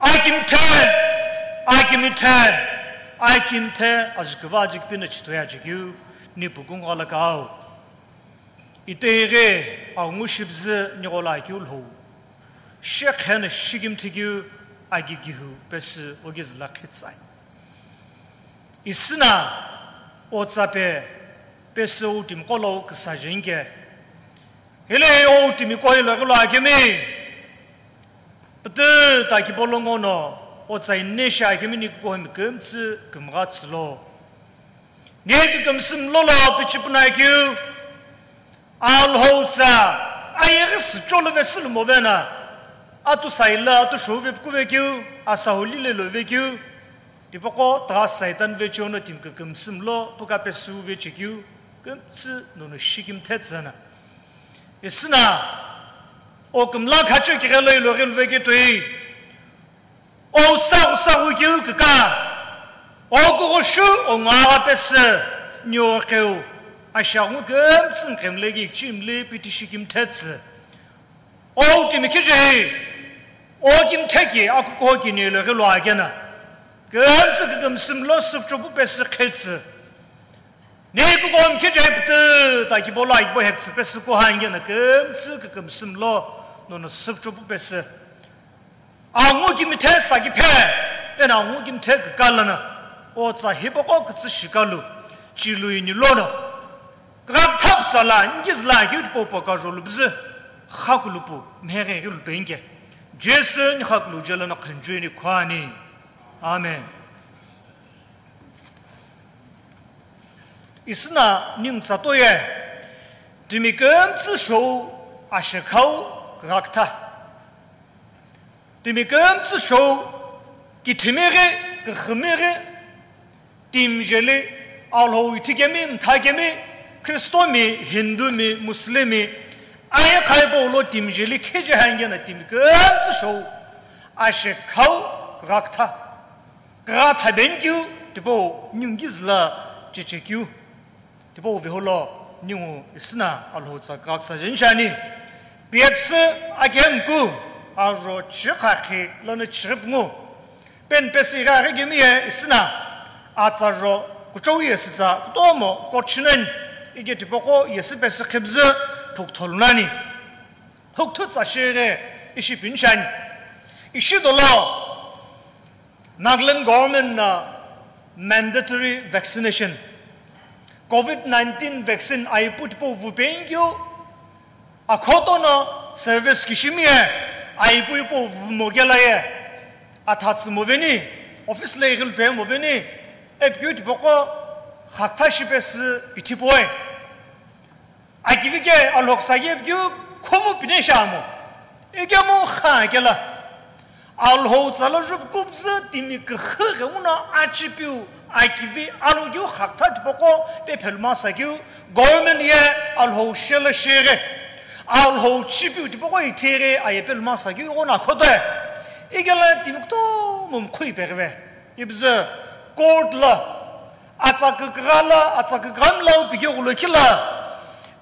Akimthe, akimthe, akimthe, ajiküva ajiküpino chitoi ajikeu, ni pukungwa lakau. Itoi ghi aungu shibzü nighola keu lhou. Shekheno shikimthi keu agigihu pesü ogizüla khitsai. Isüna otsape pesü utimiqo lo küsa jengike. Hile o utimiqo ilo ghilo akemi. Pütü ta kipolongo no otsa ine shi akemi ni kukohimi kümtsü kümgha tsülo. Ni kükümsü mlolo pichipuna keu. Alhou tsa, ayeghi sücholu vesü lumo vena, atu saila, atu shou vepuku vekeu, asahuli lelo vekeu, tipaqo ta Saitan vecheo no timi kükümsü mlo, puka pesü vechekeu, kümtsü nono shikimthe tsüna. Isüna, o kümla khache kighelo ilo ghil veketoi, O usa usa ghukeu küka, o kughushu o ngagha pesü, nio qeu, ashaghungu kümtsü nqemle kichimli pitishi kimthetsü. O utimi khijehi, o kimtheki akukuho kinilo ghilo akena, kümtsü kükümsü mlo süpchopu pesü qhetsü. Nipu kom khichai putu ta kibo lo akibo heptsü pesü kuha inge na kümtsü kükümsü mlo nono süpchupu pesü. Angu kimithe sakiphe, ena angu kimithe kükala na, otsa hipoko kütsü shikalu, chilu ini lono. Krak thap tsala, ngiz la kiu tipo paka jolu bzü, khakulupu, mhere gilpe inge. Jesu ni khakulu jela na khenjui ni khwani. Amen. Isina ning tsato ye, timi kümtsü shou ashekhau gakta. Timi kümtsü shou kithimiri, kiximiri, timjeli, Alhou ithikemi, mthakemi, Khristomi, Hindumi, Muslimi, aye khaibo lo timjeli kheje hangena timi kümtsü shou ashekhau gakta. Kra thaben keu, tipau ningu kizü la cheche keu. Tipau veholo ningu isina Alhou tsa kra ksa jenshani. Piaksü akemku, aro chikhakhi lana chirip ngu. Pen pesi gari gemi ye isina. Atsa ro kuchou ye sitsa kutomo kochinen. Ige tipoko yesi pesi khibzü puk tholunani. Hukthutsa shere ishi pinshani. Ishi dolo. Nagaland government na mandatory vaccination, covid nineteen vaccine aipu tipau vupengyo, akhoto na service kishimi ye, aipu ipo vumogela ye, athatsi moveni, office le igil pe moveni, epikyu tipoko khakta shipesi pithipoe. Akivi ke alhoksa ye keu khomu pine shamo. Ikemu kha kela. Alhou tsala rup kubzü timi kükhe ghe una achipiu akivi alo keu khakta tipoko pe pheluma sa keu government ye alhou shela shere. Alhou chipiu tipoko ithere aye peluma sa keu gona khote. Ikela timi kto mum khui perve. Ibzü court la Atsa kükra la, atsa kükra mlau pike ghulo kila.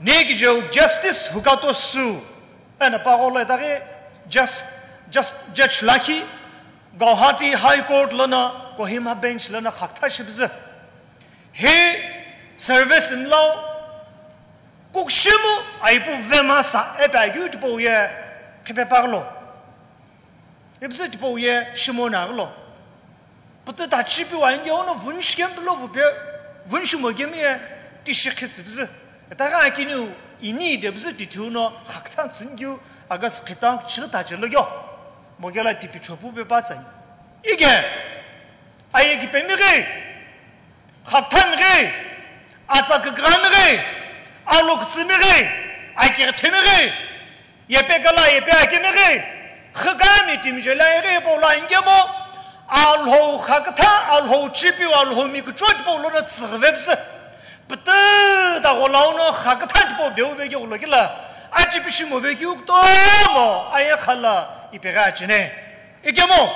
Neki jo justice hukato su. Ena pagolo etari just, just judge laki Guwahati High Court lana Kohima bench lana khakta shibzi. He service mlau kukshimu aipu vema sa epa gyu tipo ye khipe paglo. Ibzi tipo ye shimo na glo. Pütü tachipi wa inge ono vunshi kempilo vupe, vunshi mo kemi ye tishi khitsü bzü. Eta gha kiniu ini de bzü tithiu no khaktan tsingkiu aga skhitan chiri tachilo yo. Mo gela tipi chopu pe pa tsani. Ige, aye ki pemi ghi, khaktan ghi, atsa kükran ghi, alok tsimi ghi, akirthimi ghi, Yepe kala, yepe akimi ghi, khikami timjela ighi ipo la ingemo, Alhou khakütha, Alhou chipiu, Alhou mi kuchot po lona tsirvepse. Pütü da gholauno khakütha tipo beuve ki ghulo kila. Achipi shimo ve ki uktomo, aye khala, ipegha chine. Ikemo,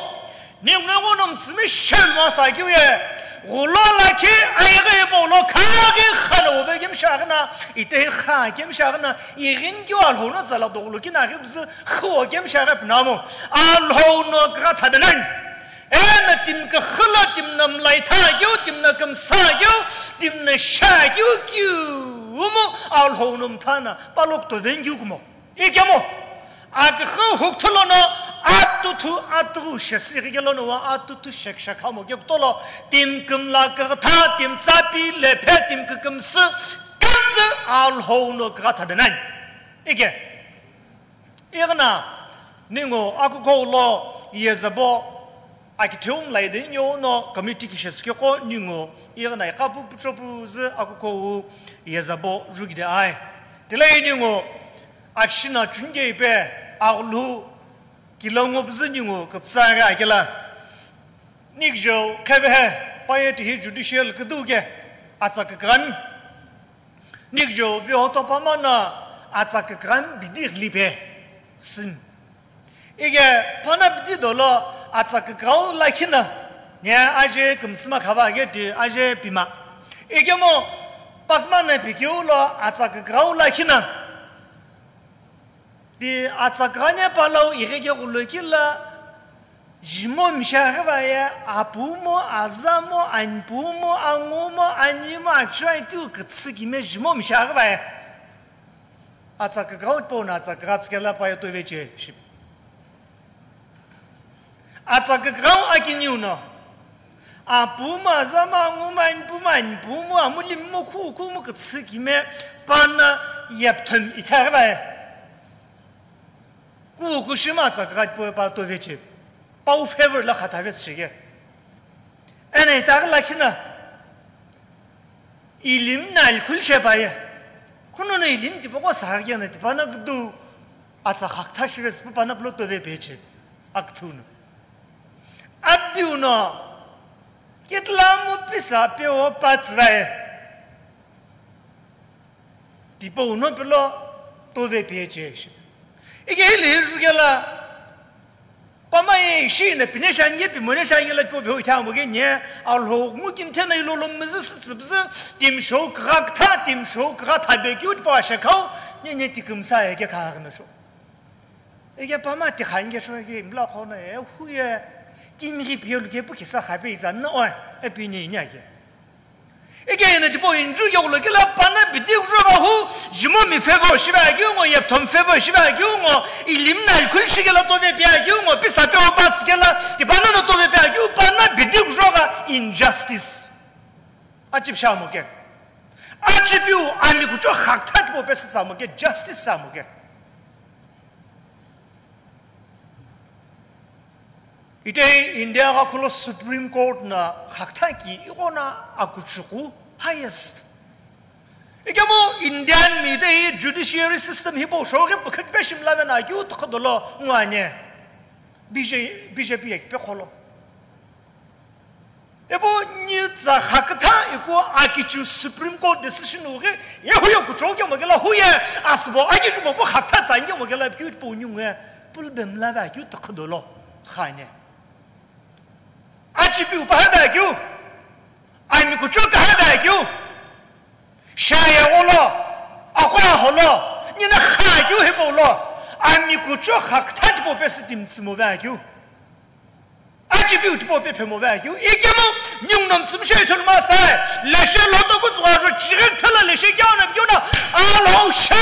ningu ngo nom tsimi shel ma sa kiu ye. Ghulo lakhi ayeghi ipo lo khaghi khana ove kim shagna, ite kha kim shagna, ighin kiu Alhou no tsala doglo kina ghi bzü khuo kim shagna pnamo. Alhou no kra thabenan. Ena tim ka khla, tim nam lai tha kiu, tim na kam sa kiu, tim na sha kiu kiu mo Alhou no mthana palok to ven kiu kumo. Ikemo, akha huktholono atuthu atu shesi gigelo no wa atuthu shekshakha mo keptolo, tim kümla kagtha, tim tsapi lephe, tim kükümsü, kümsü Alhou no kagtha benan. Ike, igna, ningo akuko lo yezabo, akithium laide nyo no committee kishe tsukeko ningo, igna ikapu puchopu zü akuko u yezabo rugide ai. Tile ningo, Akishina chunge ipe aghulu kilongo püzü ningu küpütsa ghi akela. Nikjo khevehe paye tihi judicial küdu ke atsa kükran. Nikjo vihoto pamana atsa kükran bidi ghilipe sim. Ige pana bidi dolo atsa kükrau lakhina. Nye aje kümsüma khava age ti aje pima. Igemo pakmana pikiu lo atsa kükrau lakhina. Ti atsa kanya palau ighe ke ghulo kila, Jimo mishaghi vaye, apumo, azamo, anpumo, angumo, animo, achuaitiu kütsü kime jimo mishaghi vaye. Atsa kükau tipau no atsa kükha tsükela paye tove che shi. Atsa kükau akiniu no. Apumo, azamo, angumo, anpumo, anpumo, amulimo, khu, khumo kütsü kime pana yepthom ithaghi vaye. Ku kushima tsa kaghat po pa tove che. Pau favor la khatave shige. Ene ita la kina. Ilim na alkul she paye. Kuno no ilim tipaqo sa gena tipana gdu. Atsa khakta shives pana plo tove peche. Akthuno. Abdiuno. Kitlamu pisa pe o patsvaye. Tipau no pelo tove peche shi. Ike hili jukela. Pamaye shi na pine shange, pimone shange la po veo ithamo ke nye, Alhou ngu kimthe na ilo lo mzü sü tsübzü, timsho kagha ktha, timsho kagha thabe kyu tipa shakau, nye nye tikümsa ye ke kagha na sho. Ike pama ti khange sho ke mla khona e huye, kimghi piyo lu ke pu kisa khabe izan na o, e pine nya ke. Ike ina tipau inju yaulo kila pana bidi kujo vahu, jimo mi favor shiva kyu ngo, yepthom favor shiva kyu ngo, ilim na alkul shikela tove pia kyu ngo, pisa pe opa tsikela, tipana no tove pia kyu, pana bidi kujo ga injustice. Achip sha mo ke. Achipiu ami kucho khakta tipau pe sitsa mo ke, justice sa mo ke. Itei India gha khulo Supreme Court na khakthaki igho na akuchuku highest. Ikemu Indian mi itei judiciary system hipau shoghi pkhakpe shimla vena kyu tkhudolo ngwane. B J, B J P ekpe kholo. Ebo ni tsa khakütha iku akichu Supreme Court decision ughi, ye huye kuchou kemo kela huye asbo aki chumo bo khakütha tsa ngemo kela kyu po nyungwe pulbem la va kyu tkhudolo khane. Achipiu pa ha ba kyu, ami kuchou ka ha ba kyu, shaye olo, akwa holo, nina kha kyu hipolo, ami kuchou khakütha tipo pe sitim tsimo va kyu. Achipiu tipau pe phemo va keu, ikemu, nyungno mtsümshe ithulu ma sai, leshe loto kutsugha ro chighi thela leshe kyauna kyauna, Alhou she,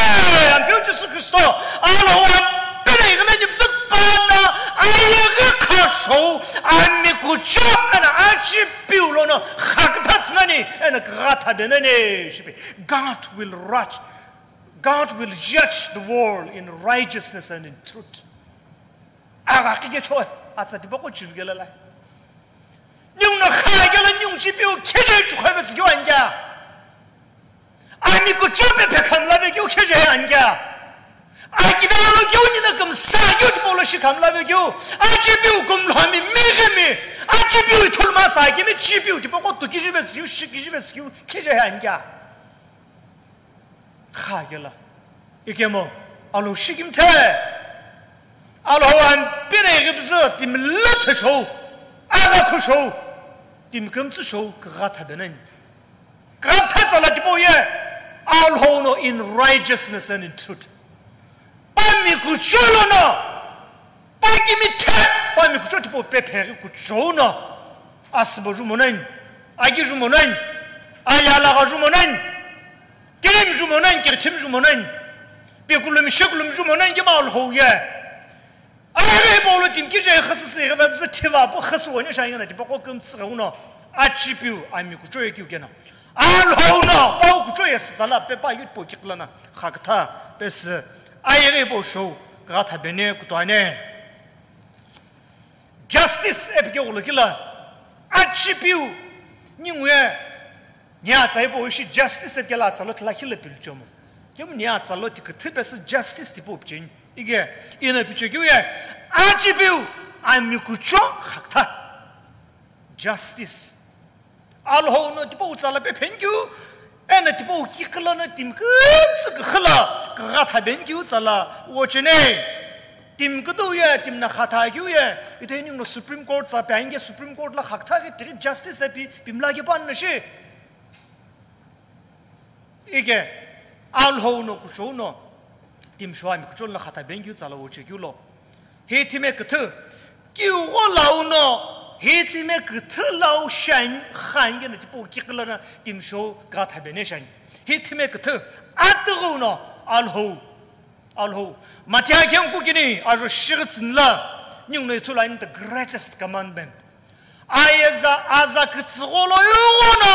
Ampeu Jisü Kristo, Alhou Ampeu na ighina nyipsü pana, ayeghi khashou, ami kucho, ena achipiu lono, khakütha tsünani, ena kagha thabenani, shipi. God will rush, God will judge the world in righteousness and in truth. Agha kike choi, atsa tipaqo chilugela la. Nyungno kha gela nyung chipiu kheje chukhabe tsukyo anja. Ami kucho pe phekham la be kyo kheje anja. Akida lo kyo nina kam sa kyo tipolo shikham la be kyo. Achipiu kum lo mi megemi. Achipiu ithulma sa kimi chipiu tipaqo tu kijibe tsukyo, shi kijibe tsukyo kheje anja. Kha kela. Ikemo, Alhou shikimthe. Alhou Ampeu na ighipzü timla theshou, agha khushou, timkümtsü shou, kagha thabenani. Kagha thatsa la tipau ye, Alhou no in righteousness and in truth. Pami kucholo no, Pakimi the, pami kucho tipau pe pheghi kuchou no, asbo jumonani, agi jumonani, ayalagha jumonani, kirim jumonani, kirthim jumonani, pikulum shikulum jumonani kima Alhou ye. Ayeghi hipau lo timki je khasisi ghivabzü thiva pu khasuwani shayina tipaqo kümtsü gha uno, achipiu ami kucho ye kiu kena. Alhou no, pau kucho ye sala pe pa yut po kiklana, khakütha, pe sü, ayeghi po show, kagha thabene, kutwane. Justice epike ulo kila, achipiu, ninguye, nia tsai po ishi justice epike la tsalo tla khila pilchomo. Kemu nia tsalo ti küthü pe sü justice tipo picheni. Ige, ina piche kiu ye, achipiu, ami kucho khakütha. Justice. Alhou no tipau tsala pe phenkeu, ena tipau kiqhila no timkümtsü küxüla, kagha thabenkeu tsala, wochene. Timküdou ye, timna khatha keu ye, ite ninguno Supreme Court tsa pe ange Supreme Court la khakütha ke tiri justice api, pimla ke pan na shi. Ike, Alhou no kuchou no, timsho ami kuchou no khatha benkeu tsala wochekeu lo. Hi time küthü, Kiu gho lau no, hi timi küthü lau shani, khani keno tipau kiqi lono timi shou kugha thabe nani shani. Hi timi küthü, atughu no, Alhou, Alhou. Mathiu akhe kukini, ajo shighi tsüni lo, ningu no ithulu ani the greatest commandment. Aye za, aza kütsügho lo yughono,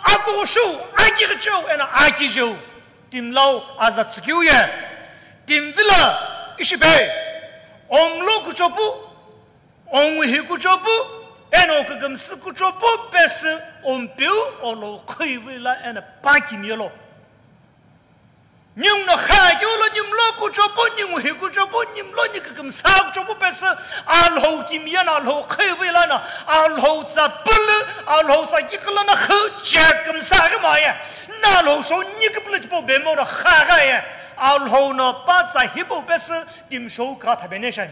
akughushou, akighicheu, eno akijeu. Timi lau aza tsükeu ye, timi vilo ishi pi, omlo kuchopu, onguhi kuchopu, eno kükümsü kuchopu pesü ompeu olo khivilo eno pa kimiye lo. Ningu no kha keu lo nimlo kuchopu, ninguhi kuchopu, nimlo ni kükümsü kuchopu pesü Alhou kimiye no Alhou khivilo no, Alhou tsa pülü, Alhou tsa kiqi lono khü che kümsü ghi maye. Na Alhou shou ni küpülü tipau bemo no kha ghi ye. Alhou no pa tsa hipau pesü timi shou kugha thabe nani shani.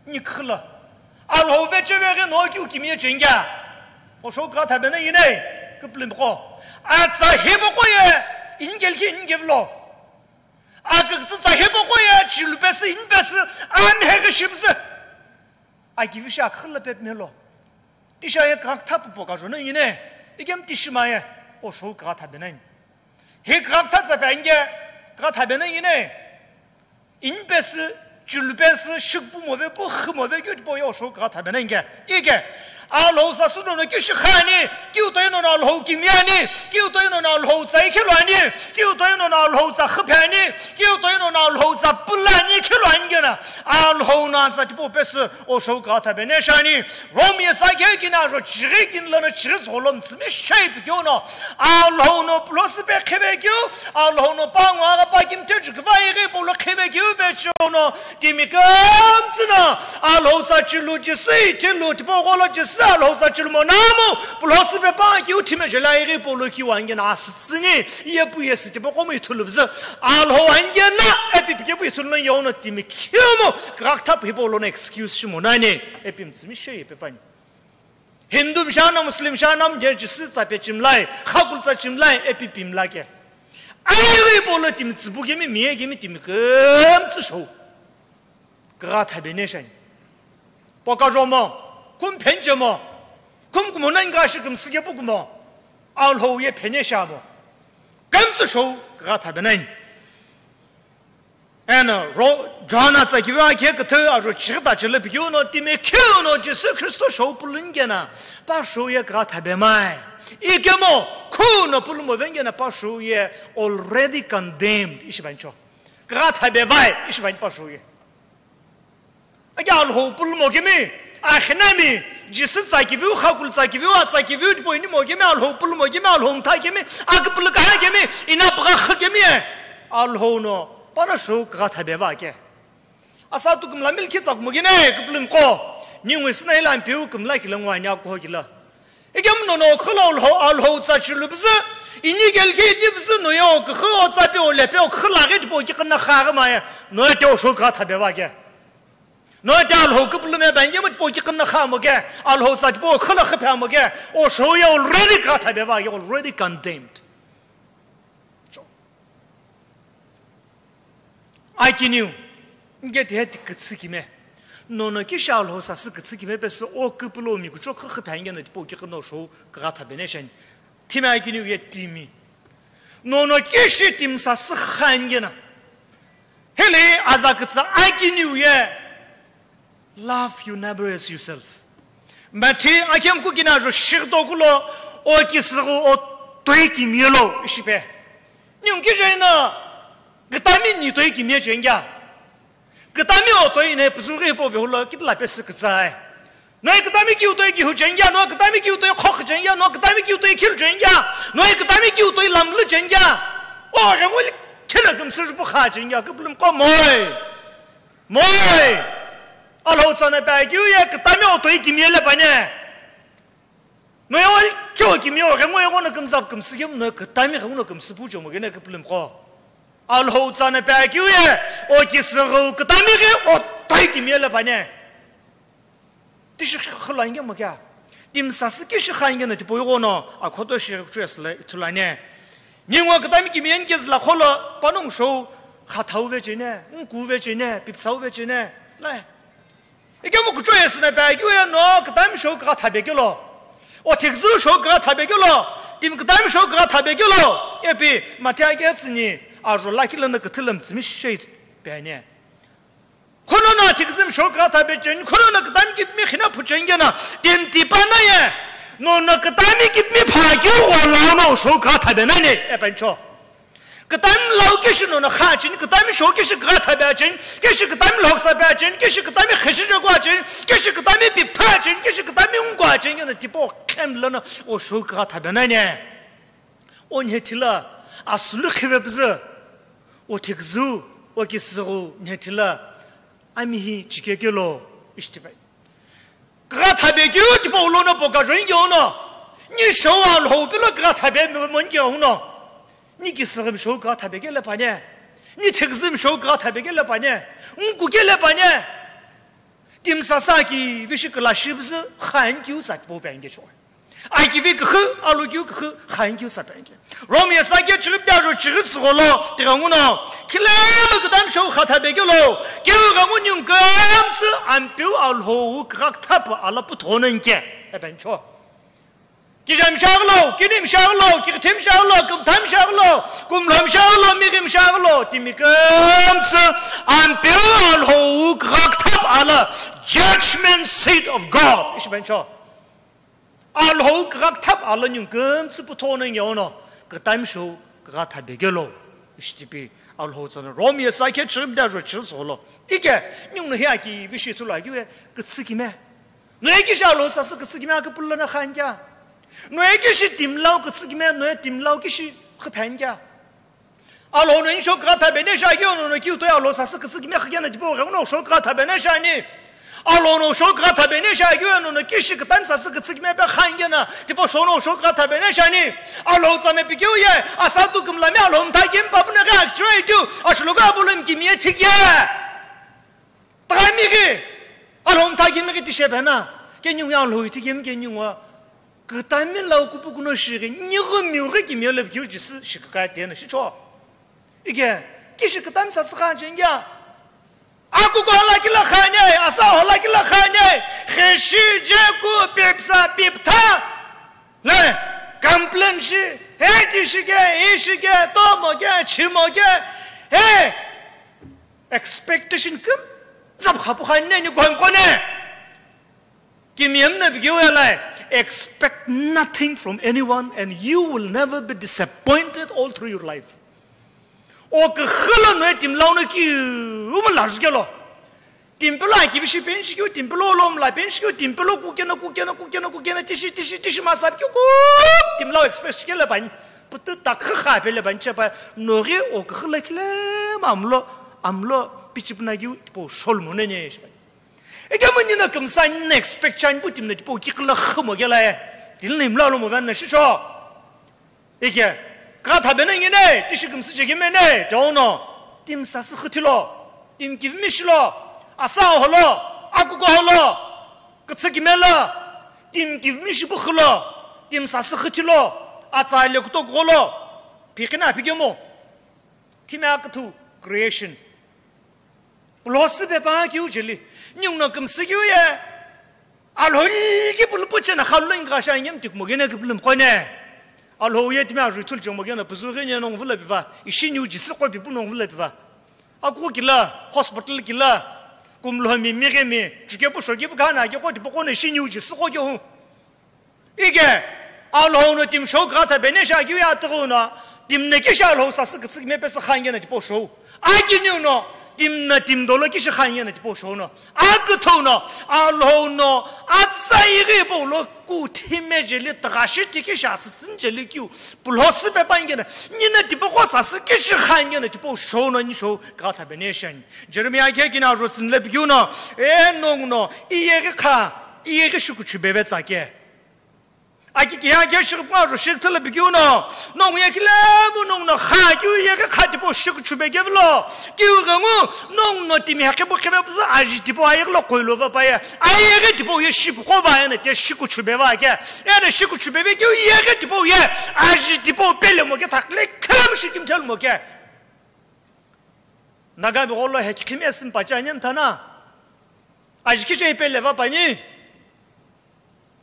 Ni khüla. Alhou vecheveghi no kiu kimiye cheni kea. O shou kugha thabe nani yine, küpülümi qo. Atsa hipaqo ye, ini kelkhi ini kevilo. Akükütsü tsa hipaqo ye, chilu pesü, ini pesü, amheghi shipüzü. Akivishi akhüla pepimelo. Tishi aye kugha thapu po kajo nani yine, ikemu tishi maye, o shou kugha thabe nani. Hi kugha tha tsa pe anike, kugha thabe nani yine. Ini pesü, chilu pesü, shiküpu move pu, xü move keu tipau ye o shou kugha thabe nani ke. Ike, Alhou sasü nono kishi khani, kiu toi nono Alhou kimiye ani, kiu toi nono Alhou tsa ikhilo ani, kiu toi nono Alhou tsa xü pe ani, kiu toi nono Alhou tsa pülü ani ikhilo ani keno, Alhou no atsa tipau pesü o shou kugha thabe nani shani. Rome ye sa keu kini ajo chighi kini lono chighi tsügho lo mütsümi shei pi keu no, Alhou no pulo süpe khive keu, Alhou no pangu aghi pa kimthe chüküva ighi polo khive keu vecheo no, timi kümtsü no, Alhou tsa chilu Jisü ithilu, tipau gholo Jisü Alhou tsa chilu monamu, pulo süpe pa keu thime jela ighi polo kiu ani keno asütsüni, iye pu ye sü tipaqo mu ithulu püzü, Alhou ani keno, epi pike pu ithulu no yono timi khiumu, kugha thapu hipau lono excuse shimo nani, epi mütsümi shei pe pani. Hindu mishana, Muslim shana, mje Jisü tsa pe chimlai, khakul tsa chimlai, epi pimla ke. Aye polo timi tsübu kemi, miye kemi timi kümtsü shou kugha thabe nani shani. Poka jomo, kum phenchemo, kum kumo nani kashi kümsü kepu kumo, Alhou ye phene shamo. Kümtsü shou kugha thabe nani. Eno ro, John atsa kiveu akhe küthü ajo chighi ta chile pikeu no timi keu no Jisü Khristo shou pülü ani keno, pa shou ye kugha thabe mai. Ikemu, khu no pülü move ani keno pa shou ye already condemned, ishi bani cho. Kugha thabe vai, ishi bani pa shou ye. Ake Alhou pülü mo kemi, akhinami, Jisü tsa kiveu, khakul tsa kiveu, atsa kiveu, tipau ini mo kemi, Alhou pülü mo kemi, Alhou mtha kemi, aküpülü kaha kemi, ina pagha xü kemi ye. Alhou no, pano shou kugha thabe va ke. Asa tu kümla milkhi tsa kumo kene, küpülümi qo. Ningu sina ila mpeu kümla kile ngwani akuho kile. Ikemu nono khülo Alhou, Alhou tsa chilu püzü, ini kelkhi ini püzü no yo, kükhü o tsa pe o lepe o khüla ghi tipau kiqi na kha ghi maye, no ye te o shou kugha thabe va ke. No ye te Alhou küpülümi bangemu tipau kiqi na kha mo ke, Alhou tsa tipau khüla xü phe mo ke, o shou ye already kugha thabe va ke, already condemned. Cho. Akiniu, nge tihe ti kütsü kime. Nono kishi Alhou sasü kütsü kime pesü o küpülümi kucho khü khü phe ani keno tipau kiqi no shou kugha thabe nani shani. Timi akiniu ye timi. Nono kishi timi sasü khani keno. Hili aza kütsü akiniu ye. Love your neighbor as yourself. Matthew akhe mkukina jo shighi toku lo, o kisüghu o toi kimiye lo, ishi pi. Ningu kije ino, kütami ni toi kimiye cheni kea. Kütami o toi ino püzüghi hipau vehilo, kitila pesü kütsü ai. No kütami kiu toi kihu cheni kea, no kütami kiu toi khokhu cheni kea, no kütami kiu toi khilu cheni kea, no kütami kiu toi lamlu cheni kea. O ghengu li khena kümsü jupu kha cheni kea, küpülümi qo moi. Moi! Alhou tsa no pe keu ye kütami o toi kimiye le pani. No ye o keu kimiye o ghengu ye ghono kümzap kümsü kemu no kütami ghenguno kümsü pu chomo kene küpülümi qo. Alhou tsa no pe keu ye o kisüghu kütami ghi o toi kimiye le pani. Tishi khülu ani kemu kea. Timi sasü kishi khani keno tipau ighono akhoto shi kuchesü le ithulu ani. Ningu kütami kimiye ani kezüla kholo panongu shou khathau ve cheni, nku ve cheni, pipsau ve cheni. Lai. Ikemu kuchou yesü na pe akeu ye no kütami shou kugha thape kelo. O thiküzü shou kugha thape kelo. Timi kütami shou kugha thape kelo. Ipi Mathiu aketsüni ajo lakhi lono küthü lo mütsümishei pe ani. Khono no thiküzü shou kugha thape cheni, khono no kütami kipimi khina phucheni keno, timi tipa no ye, no no kütami kipimi pha keu gho lo no shou kugha thape nani, epencho. Kütami lau kishi no no kha cheni, kütami shou kishi kugha thape cheni, kishi kütami lhoksa pe cheni, kishi kütami kheshi je kugha cheni, kishi kütami piptha cheni, kishi kütami ungwa cheni keno tipau khem lono o shou kugha thape nani. O nhethi lo asülu khive püzü, o thiküzü, o kisüghü nhethi lo amihi chikekelo ishi tipe. Kugha thape keu tipau lono poka join keu no, ni shou Alhou pelo kugha thape moni keu no, ni kisüghü mishou kugha thape kelo pani, ni thiküzü mishou kugha thape kelo pani, ngu kelo pani, timi sasü aki vishi kula shi püzü khan keu tsa tipau pe ani kecho. Akivi küxü, alokiu küxü, khain kiu sa penge. Rome ye sa ke chighi pde ajo chighi tsügholo, tighenguno, khilelo kütami shou kugha thape kelo, keu ghengu ningu kümtsü Ampeu Alhou kugha küthapü ala puthono inke, epencho. Kija mishaghilo, kini mishaghilo, kighithi mishaghilo, kümtha mishaghilo, kumlho mishaghilo, mighi mishaghilo, timi kümtsü Ampeu Alhou kugha küthapü ala, judgment seat of God. Ishi pencho. Alhou kugha küthapü ala ningu kümtsü puthono inge ono, kütami shou kugha thape kelo, ishi tipi Alhou tsüno Rome ye sa ke chighi pde ajo chighi tsügholo. Ike, ningu no hi akivi shi ithulu akeu ye kütsü kime. No ye kishi Alhou sasü kütsü kime aküpülü lono khan kea. No ye kishi timi lau kütsü kime, no ye timi lau kishi khiphen kea. Alhou no ni shou kugha thape ni shi akeu no no kiu toi Alhou sasü kütsü kime khikena tipau ghenguno shou kugha thape ni shi ani. Alhou no shou kugha thape ni shi akeu no no kishi kütami sasü kütsü kime pe khan kena tipau shou no shou kugha thape ni shi ani. Alhou tsame pikeu ye, asa tu kümlami Alhou mtha kimipa puno ghi akchoi tu, ashulughu abulum kimi ye thikye. Tami ghi, Alhou mtha kimi ghi tishe pena, ke ningu ye Alhou ithi kimi ke ningu, kütami lau kupukuno shighi, nighi miughi kimi ye lepikiu Jisü shikaka tena shicho. Ike, kishi kütami sasü khan chengya. Akuko hala kila khane, asa hala kila khane, kheshi je ku pipsa piptha, le, complain shi, he kishi ke, ishi ke, tomo ke, chimo ke, he, expectation küm, zap khapu khan ne ni gom kone. Kimiyem na bigiu ya lai, expect nothing from anyone and you will never be disappointed all through your life. O küxü lo no ye timi lau no kiu mu la jukelo. Timi pelo akivi shi pen shi kiu, timi pelo lo mla pen shi kiu, timi pelo kukena, kukena, kukena, kukena, tishi, tishi, tishi masa kiu ku, timi lau expect shi kele bani. Putu ta khakha pele bani chepa, no ghi o küxü lo kile ma amlo, amlo, pichipna kiu, po shol mo ne ne shi bani. Ike mo nino kümsa nino expect chani pu timi no tipau kikhi lo xü mo kela ye. Tili no imla lo mo vena shi cho. Ike, kugha thape no ngine, tishi kümsü chekime ne, teo no. Timi sasü xü thilo, timi kivimi shilo, asa holo, akuko holo, kütsü kime lo, timi kivimi shipu xülo, timi sasü xü thilo, atsa le kutoku gholo, phikina phikemo. Timi aküthu creation. Pulosü pepa kiu jeli. Ningu no kümsü kiu ye. Alhou ki pulu puche na khalu inga sha ngem tik mo gene ki pulu mkone. Alhou ye timi ajui thul chemo gene puzu gene nong vula biva. Ishi niu Jisü ko bipu nong vula biva. Aku kila, hospital kila. Kumlo mi mi ge mi. Chuke pu shoke pu kana ke ko tipo ko ne ishi niu Jisü ko ke hu. Ike, Alhou no timi shou kugha thape ni shi akeu ye atughu no, timi no kishi Alhou sasü kütsü kime pesü khan kena tipau shou. Akiniu no, timi no timi dolo kishi khan kena tipau shou no. Aküthou no, Alhou no, atsa ighi pau lo kuthime jeli tugha shi tikishi asütsüni jeli kiu, pulosü pepa ngena, nino tipaqo sasü kishi khan kena tipau shou no, ni shou kugha thape ni shi ani. Jeremiah khe kina ajo tsünle pikiu no, e nongu no, iyeghi kha, iyeghi shikuchu beve tsa ke. Aki kiha khe shikipgha ro shikthula bikiu no, nongu ye khilemu nongu no kha kiu ye khe kha tipau shikuchu be kevilo. Kiu ghengu nongu no timi hakhe bu kheve püzü aji tipau aye lo koilo va pa ye. Aye ghe tipau ye shipu ko va ye na te shikuchu be va khe. Ye na shikuchu be ve kiu ye ghe tipau ye aji tipau pele mo khe thakle khilemu shikim thel mo khe. Naga bi gholo he khime sim pa cha nyem thana. Ajikhi che ipe leva pani.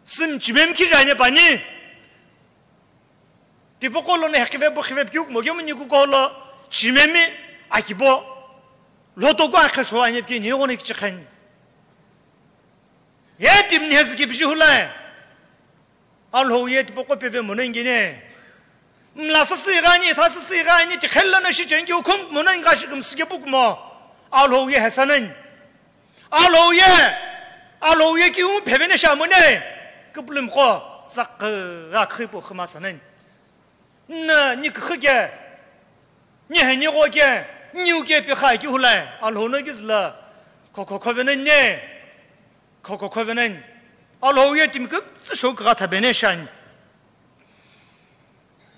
Süm chimemi khija ani pani. Tipaqo lono hekhive bukhive piu kumo kemu nikuko lo chimemi akibo. Loto ko akhe sho ani piki ni gone kichikhan. Ye timi ni heziki biji hulai. Alhou ye tipaqo peve mono ingine. Mla sasü ighani, tha sasü ighani, tikhella na shi chengi ukhum mono inga shi kumsike pukumo. Alhou ye hesanen. Alhou ye, Alhou ye ki u phevene sha mone. Kuplum ko, tsak, ra khripo khma sanen. Na, ni khe ke. Ni he ni go ke. Ni u ke pi kha ki hulai. Alhou no ki zla. Ko ko ko vene ne. Ko ko ko vene. Alhou ye timi ke tsu sho ka tha bene shan.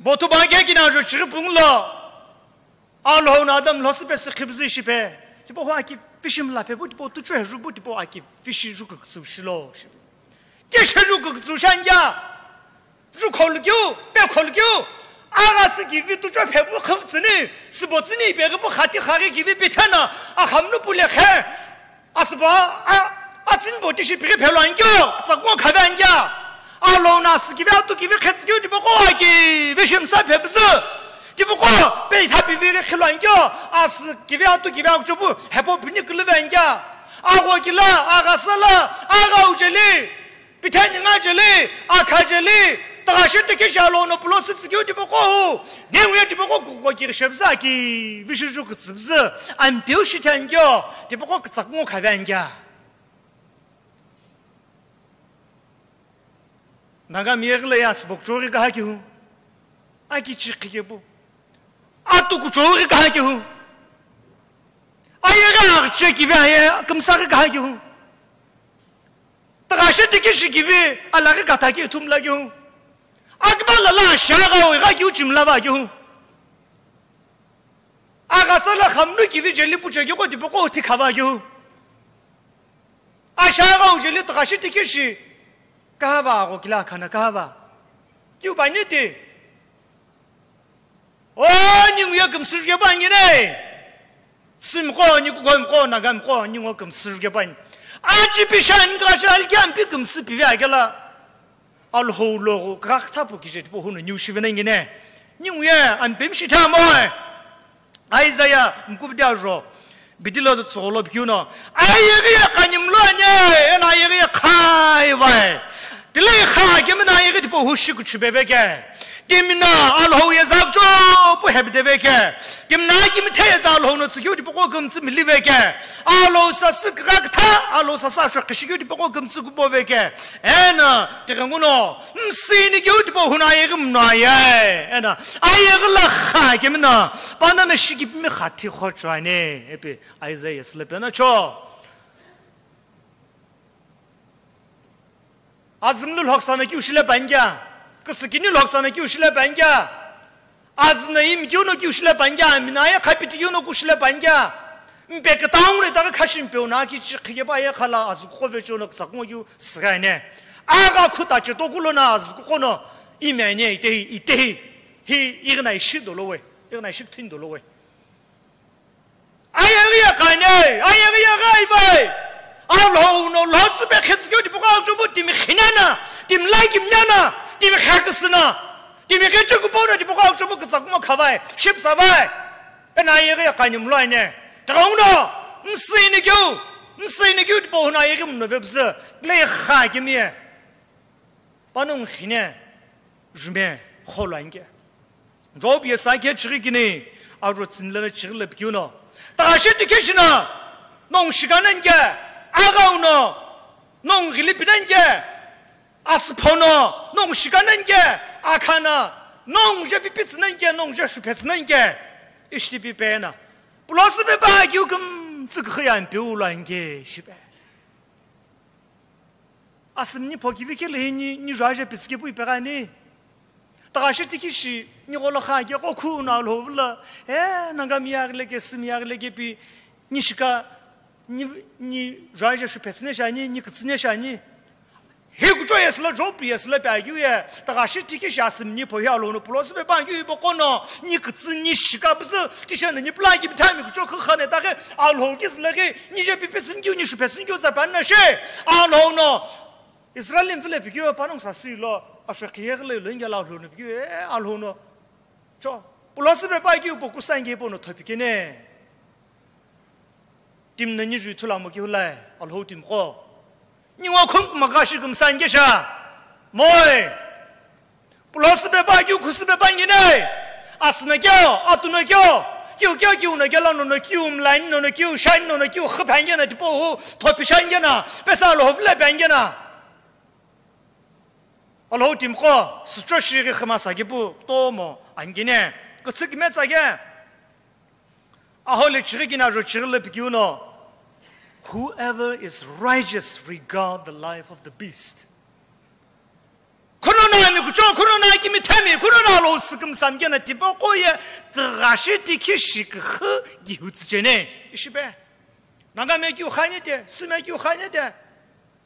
Botu ba ke ki na jo chiri pung lo. Alhou na Adam lo sipe si khibzi shipe. Tipo ho aki fishim la pe bu tipo tu chwe ju bu tipo aki fishi ju ke su shilo. Ke she ju ke su shan ya. Ju khol kyu, pe khol kyu. Aga si ki vi tu chwe pe bu khivtsini. Sibo tsini pe bu khati khari ki vi pitana. A khamnu pule khe. Asübo, a, a tsinbo tishi pighi phelo ankyo, tsakmo khavi ankya. Alhou na asü kivi atu kivi khetsükeu tipaqo aki, vishim sa phepüzü. Tipaqo, pe itha pivi ghi khilo ankyo, asü kivi atu kivi akuchupu, hepo pini kuluve ankya. Agho kila, agha sala, agha ujeli. Pitheni nga jeli, akha jeli, taghashi tikhi shalo no pulo sütsükeu tipaqo hu, ni uye tipaqo kuko kiri shepüzü aki, vishuju kutsüpüzü, ampeu shithankyo, tipaqo kutsak ngo khavi ankya. Naga miyeghi la ya sibok chori kaha ki hu, aki chikhi kepu, atu kuchori kaha ki hu, ayeghi aghi che kivi aye kümsa kaha ki hu. Taghashi tikhi shi kivi alaghi kata ki thum la kiu. Akba la la sha gha wi gha kiu chim la va kiu. Aga sa la khamnu kivi jeli puche kiu ko tipaqo thi khava kiu. A sha gha wi jeli taghashi tikhi shi. Kahava agho kila khana kahava. Kiu ba ni ti. O, ningu ye kümsü juke pa ngine. Simqo, ni kuko mqo, naga mqo, ningu kümsü juke pa ni. Aji pishan ka shal kyam pi kümsü pivi akela. Alhou logo krak thapu kije tipo hunu niu shivene ngine. Ningu ye ampem shi tha moe. Isaiah mkubdi ajo. Bitilo tsolo bikiuno. Ayeghi ya kanyimlo ane, ena ayeghi ya khai vai. Tile kha kemina ayeghi tipo hushi kuchube veke. Timina Alhou ye zakcho pu hebde veke. Timina kimithe ye za Alhou no tsukiu tipo ko kumtsi mili veke. Alhou sasü krakta, Alhou sasü asho kishikiu tipo ko kumtsi kubo veke. Ena, tikanguno, msini kiu tipo huna ayeghi mno aye. Ena, ayeghi la kha kemina. Pana na shiki mi khati khochwane. Epi. Isaiah sile pena cho. Azimlu lhoksana kiu shile pangya. Kisikini lhoksana kiu shile pangya. Azna im kiu no kiu shile pangya. Minaya khapiti kiu no ku shile pangya. Mpe kitaung le taka khashim peu na ki chi khike pa ye khala azu ko ve cho no ksak ngo kiu srane. Aga khuta che to kulo na azu ko no. Imene ite ite. Hi igna ishi dolo we. Igna ishi thin dolo we. Ayeghi ya kane, ayeghi ya ghai vai. Alhou no lo süpe khetsükeu tipaqo akchubu timi khinana, timi lai kimnana, timi khaküsüna, timi kechekupona tipaqo akchubu kutsakumo khavai, shipsa vai. Ena ayeghi ya kane mlo ane. Takaungno, msini keu, msini keu tipaqo huna ayeghi mno vepüzü, le kha kimie. Panongu khine, jume, kholo anke. Job ye sakhe chighi kini, aro tsinlana chighi le pikiuno. Taghashi tikhi shina, nongu shika nanke, aghau no, nongu ghili pinanke, asüphono, nongu shika nanke, akhana, nongu je pipitsi nanke, nongu je shuphetsi nanke, ishti pipena. Pulosi pe ba kiu kümtsü khiyan piu lo anke, shipe. Asümni phokivi kele hi ni, ni juaje pitsike pui pegani. Taghashi tikhi shi, ni golo kha ke qo khu na lo vula. E, nanga mi yagle ke, simi yagle ke pi, ni shika, ni, ni juaje shu petsine shani, ni kitsine shani. Hi kuchou yesü lo, Job yesü lo pi akeu ye, tagashi tiki shi asümni pho hi Alhou no pulo süpe pa akeu ipo kono, ni kütsü ni shika püzü, tisha na ni pula ki bithami kuchou khakha ne ta ke, Alhou ki züle ke, ni je pipi tsünkeu, ni shupe tsünkeu za pa na she, Alhou no. Israel mfile pikeu panong sa sui lo, ashwe kiye gele lo inge la Alhou no pikeu, eh, Alhou no. Cho, pulo süpe pa akeu ipo kusa inge ipo no thopi kene. Timi no ni ju ithulu amo keu lai, Alhou timi qo. Ningu khum kumakashi kumsa inge sha. Moi. Pulo süpe pa keu khu süpe pa inge ne. Asü no keu, atu no keu. Keu keu keu no keu la no no keu mlain no no keu shain no no keu khü pa inge na tipau hu. Thopi sha inge na. Pesa Alhou vle pa inge na. Alhou timi qo, sücho shi ghi khima sa kipu, tomo, angine. Kütsü kime tsa ke. Aho le chighi kina jo chighi le pikeu no, "Whoever is righteous regard the life of the beast." Kuno na mi kucho, kuno na kimi thami, kuno na lo süküm samke na tipa ko ye, tgashi tikhi shi khe gi hutsüchene. Ishipe. Nanga me kiu khanye te, süme kiu khanye te.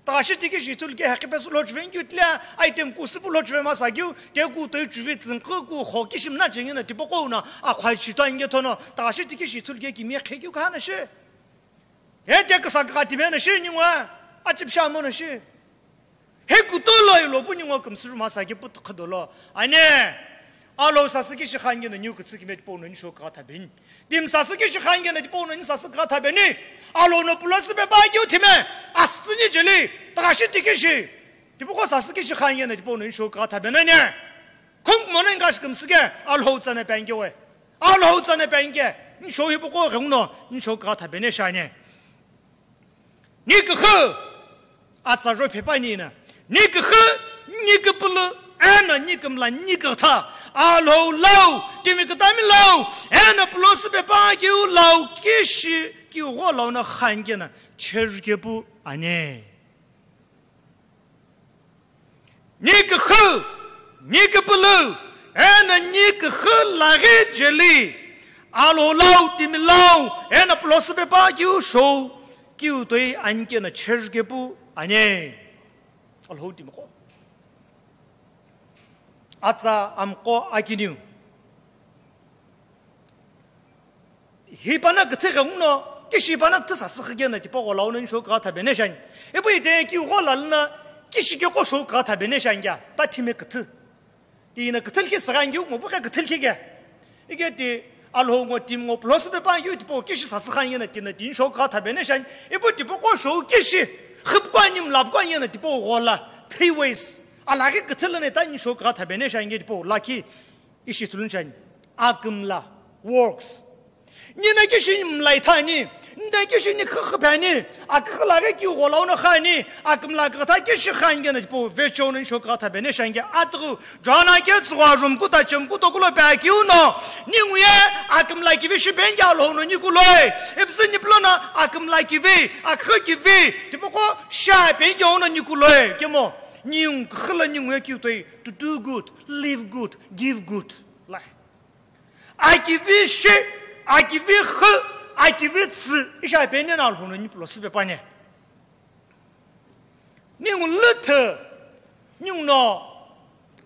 Tgashi tikhi shi thul ke haqi pesu lo chuven kiu tle, item ku süpu lo chuven masa kiu, te ku toi chuve tsingkhe ku ho kishi mna chenge na tipa ko na, a khwai chi to inge thono, tgashi tikhi shi thul ke kimi khe kiu khana shi. He te kasa ka ti me na shi ni ngwa, a chip sha mo na shi. He kuto lo ilo pu ni ngwa kümsü masa kipu tkhadolo. Ane, Alhou sasü kishi khanye na niu kütsü kime tipa no ni sho ka thabeni. Timi sasü kishi khanye na tipa no ni sasü ka thabeni. Alhou no pulo süpe pa kiu timi. Asü ni jeli. Tgashi tikhi shi. Tipa ko sasü kishi khanye na tipa no ni sho ka thabeni ne. Khum mo no ingashi kümsü ke. Alhou tsane penge we. Alhou tsane penge. Ni sho hi pa ko geng no. Ni sho ka thabeni shane. Ni kükhü, atsa jo phe pani na. Ni kükhü, ni küpülü, eno ni kümla, ni kütha. Alhou lau, timi kütami lau, eno pulo süpe pa kiu lau, kishi, kiu gho lau na khanye na, cheru kepu ane. Ni kükhü, ni küpülü, eno ni kükhü laghi jeli, Alhou lau, timi lau, eno pulo süpe pa kiu shou, kiu toi anke na cheru kepu ane. Alhou timi ko. Atsa amqo akiniu. Hi pana küthü ghenguno, kishi pana küthü sasü khige na tipa gho lau no ni sho ka thabeni shan. Ipu ite kiu gho lalna, kishi ke ko sho ka thabeni shan kya, ta thime küthü. Ti na küthü lhi sgha ngiu, mo bu ka küthü lhi ke. Ike ti Alhou ngo timi ngo pulo süpe pa ngiu tipa kishi sasü khanye na ti na ti ni sho ka thabeni shan. Ipu tipa ko sho kishi, khip kwa ni mlap kwa ni na tipa gho la, three ways. Alaghi küthü lane ta ni sho ka thabeni shan nge tipa la ki. Ishi thulun shani, akümla, works. Nina kishi mlai thani, nina kishi ni khakha phani, akhala ghi kiu gho lau na khani, akümla kha ta kishi khanye na tipa vecho na ni sho ka thabeni shan kya atru, jana ke tswa jum kuta chem kuto kulo pa kiu no, ni nguye, akümla kivi shi penge Alhou no ni kuloi, ipsi ni pulo na, akümla kivi, akha kivi, tipa ko sha penge no ni kuloi, kemo, ni ngu khala ni nguye kiu toi, to do good, live good, give good. Lai. Akivi shi, akivi khu, akivi tsü, isha pene na Alhou no ni pulo süpe pa ne. Ni ngu lüthü, ni ngu no,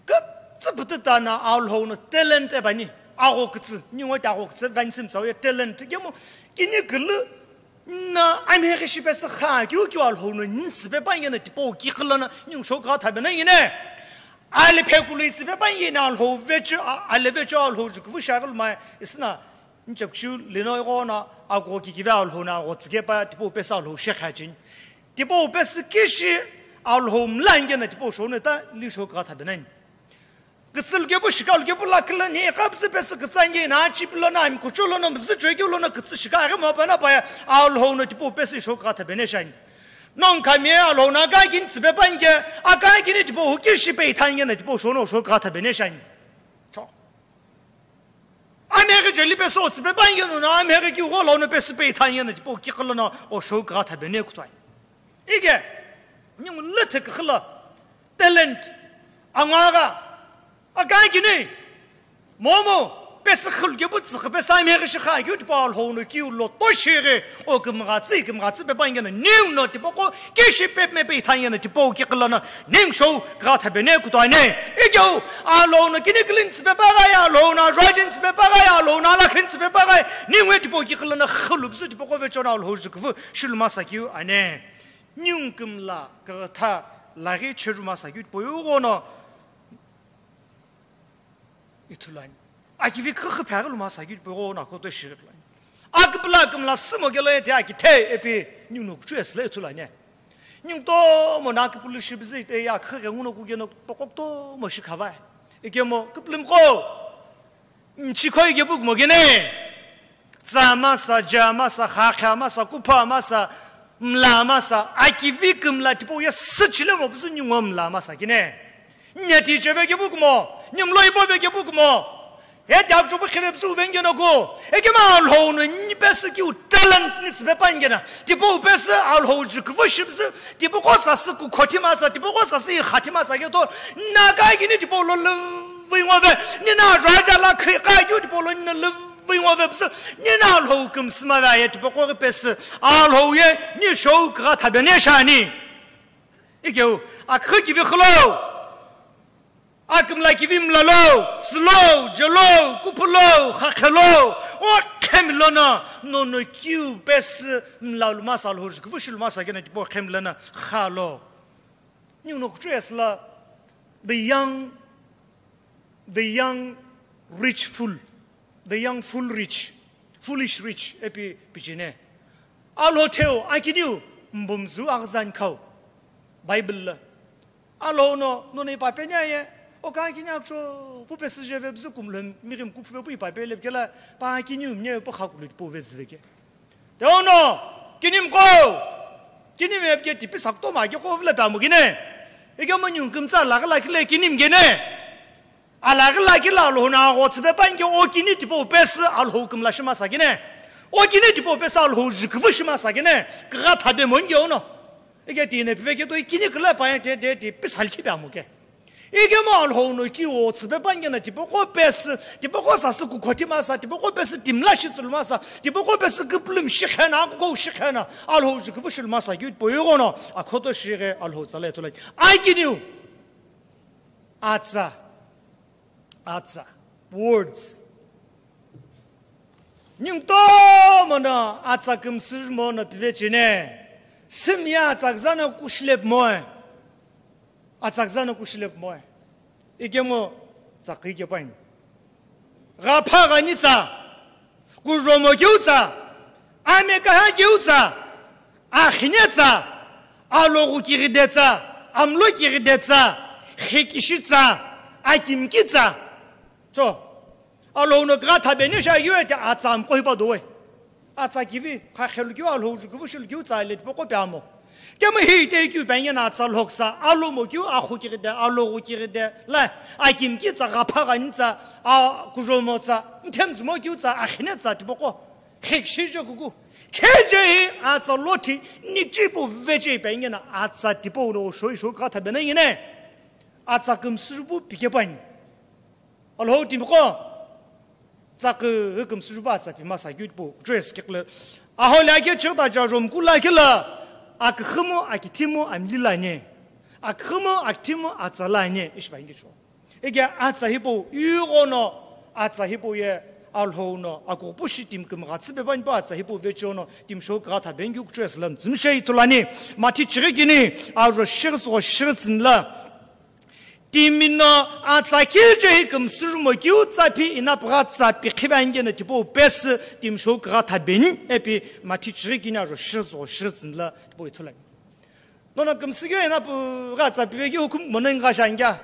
kütsü pütü ta na Alhou no talent e pa ni, agho kütsü, ni ngu ta agho kütsü, van sim sa ye talent, kemo, kini gülü, Na amheghi shi pesü kha, kiu kiu Alhou no ni süpe pa nge na tipa ki khala na ni sho ka thabeni ne. Ale phe kulu süpe pa nge na Alhou vecho, a-, ale vecho Alhou ju kuvu shagul mai, isna, ni chap shu lino go na, agho ki kive Alhou na, agho tsige pa tipa pesü Alhou she kha chin. Tipa pesü kishi Alhou mla nge na tipa sho ne ta, li sho ka thabeni. Kütsü lü kepu shika lü kepu lakhi lü ni, iqa püzü pesü kütsa nge na, achi pü lü na, ami kuchu lü na, mzü choi keu lü na, kütsü shika aghi mo pa na pa ya, Alhou no tipa pesü sho ka thabeni shani. Nong kami Alhou no aka kini tsüpe pa nge, aka kini tipa hu kishi pe itha nge na tipa sho no sho ka thabeni shani. Cho. Amheghi jeli pesü o tsüpe pa nge no na, amheghi ki gho lo no pesü pe itha nge na tipa ki khala na o sho ka thabeni kutoi. Ike, ni ngu lüthü kükhü lü, talent, angagha, aka kini, momu, Pesü khulu kepu tsüqhü pesü amighi shi kha keu tipau Alhou no kiu lo to shighi, o kümgha tsü, kümgha tsü pepa ingena, ningu no tipaqo kishi pepme pe ithangena tipau kiqi lono, ningu shou kugha thabene kutuane. Ikeu, Alhou no kini kilin tsü pepa ghai, Alhou no ajajin tsü pepa ghai, Alhou no alakhin tsü pepa ghai, ningu tipau kiqi lono, khulu püsü tipaqo vechono Alhou juküvü shilu masa keu ane. Ningu kümla kugha tha laghi cheru masa keu tipau yughono, ithulu ani. Akivi khükhü pheghi lu masa keu tipau yughono akhoto shighi ithulu ani. Aküpüla kümla sümo kelo ye te akithe epi ningu no kuchu esle ithulu ani. Ningu tomo no aküpülu shibizü ite ye akhü ghenguno kugeno pokok tomo shikhava. Ikemu küpülümqo. Mchikhoi kepu kumo kene. Tsa masa, ja masa, khakha masa, kupha masa, mla masa, akivi kümla tipau ye süchile mo püsü ningu mla masa kene. Nyati cheve kepu kumo, nimloi bove kepu kumo. He ti akchopu kheve püsü uvenge no ko. Ekema Alhou no ni pesü kiu talent ni tsüpe pangena. Tipau pesü Alhou juküvü shibizü, tipaqo sasü kukhoti masa, tipaqo sasü ikhati masa keto. Naga kini tipau lo lüvü ingove, nina raja la khi kha keu tipau lo nina lüvü ingove püsü, nina Alhou kümsü mave aye tipaqo ghi pesü, Alhou ye ni shou kugha thabene shani. Ikeu, akhü kivi khülo, akümla kivi mlalo, tsülo, jelo, kuphulo, khakhelo, o khemilono, nono kiu pesü mlalu masa Alhou juküvü shilu masa kena tipau khemilono, khalo. Ningu no kuchu esla, the young, the young rich fool, the young fool rich, foolish rich, epi pichine. Alhou theu, akiniu, mbumzu aghazan khau. Bible la. Alhou no, nono ipa penia ye, o ka akini akcho, pu pesü jeve püsü kumlo, mighim kuphuve pu ipa pele kela, pa akiniu mne pu khakulit pu vezüve ke. Teuno, kinimqo, kinim epke tipi sakto ma ke qo vile pe amo kine. Ikemu ningu kümtsü alaghi lakhi le kinim kene. Alaghi lakhi la Alhou no agho tsüpe panke o kini tipau pesü Alhou kümla shi masa kene. O kini tipau pesü Alhou juküvü shi masa kene. Kugha thabe monke ono. Ike tine pive ke to kini kula pa te te tipi salkhi pe amo ke. Ikemu Alhou no kiu tsüpe pangena tipaqo pesü, tipaqo sasü kukhoti masa, tipaqo pesü timla shitsülu masa, tipaqo pesü küpülüm shikhena, akuko shikhena, Alhou juküvü shilu masa keu tipau yughono, akhoto shighi Alhou tsale ithulu ani. Akiniu, atsa, atsa, words. Ningu tomo no atsa kümsü mo no pive chine, sümya atsa küzano kushilep moe. Atsa küzano kushilep moe. Ikemu tsakhi kepu ani. Ghapha ghani tsa, kujomo keu tsa, amekaha keu tsa, akhine tsa, aloghu kighide tsa, amlo kighide tsa, khekishi tsa, akimki tsa. Cho. Alhou no kugha thabene sha yue te atsa mqo hipa dowe. Atsa kivi, khakhelu keu Alhou juküvü shilu keu tsa le tipaqo pe amo. Kemu hi te keu pengena atsa lhoksa, alomo keu akhu kighide, aloghu kighide, la, akimki tsa, ghapha ghani tsa, a, kujomo tsa, mthemzumo keu tsa, akhine tsa tipaqo. Khekishi je kuku. Kheje hi atsa lothi, ni chipu veche pengena atsa tipau no shoi shoi kugha thabene ngene. Atsa kümsü jupu pike pani. Alhou timiqo, tsakhi kümsü jupu atsa pi masa keu tipau, dress kikle. Aho lagi chighi ta ja jomku lagi la, aküxümu, akithimu, amli lani. Aküxümu, akithimu, atsa lani, ishi pa ingi cho. Ike atsa hipau, yughono, atsa hipau ye, Alhou no, akupu shi timi kümgha tsüpe pani pa atsa hipau vechono, timi shou kugha thabe ngi dress la mtsümshe ithulu ani, Mathi chighi kini, ajo shighi tsügho shighi tsüni la. Timi no atsa kije hi kümsü jumo keu tsa pi inapgha tsa pi khive angeno tipau pesü timi shou kugha thabeni epi Mathi chighi kini ajo shighi tsügho shighi tsüni la tipau ithulu ani. Nono kümsü keu inapgha tsa pive keu hukum mono ingha shi ani kea?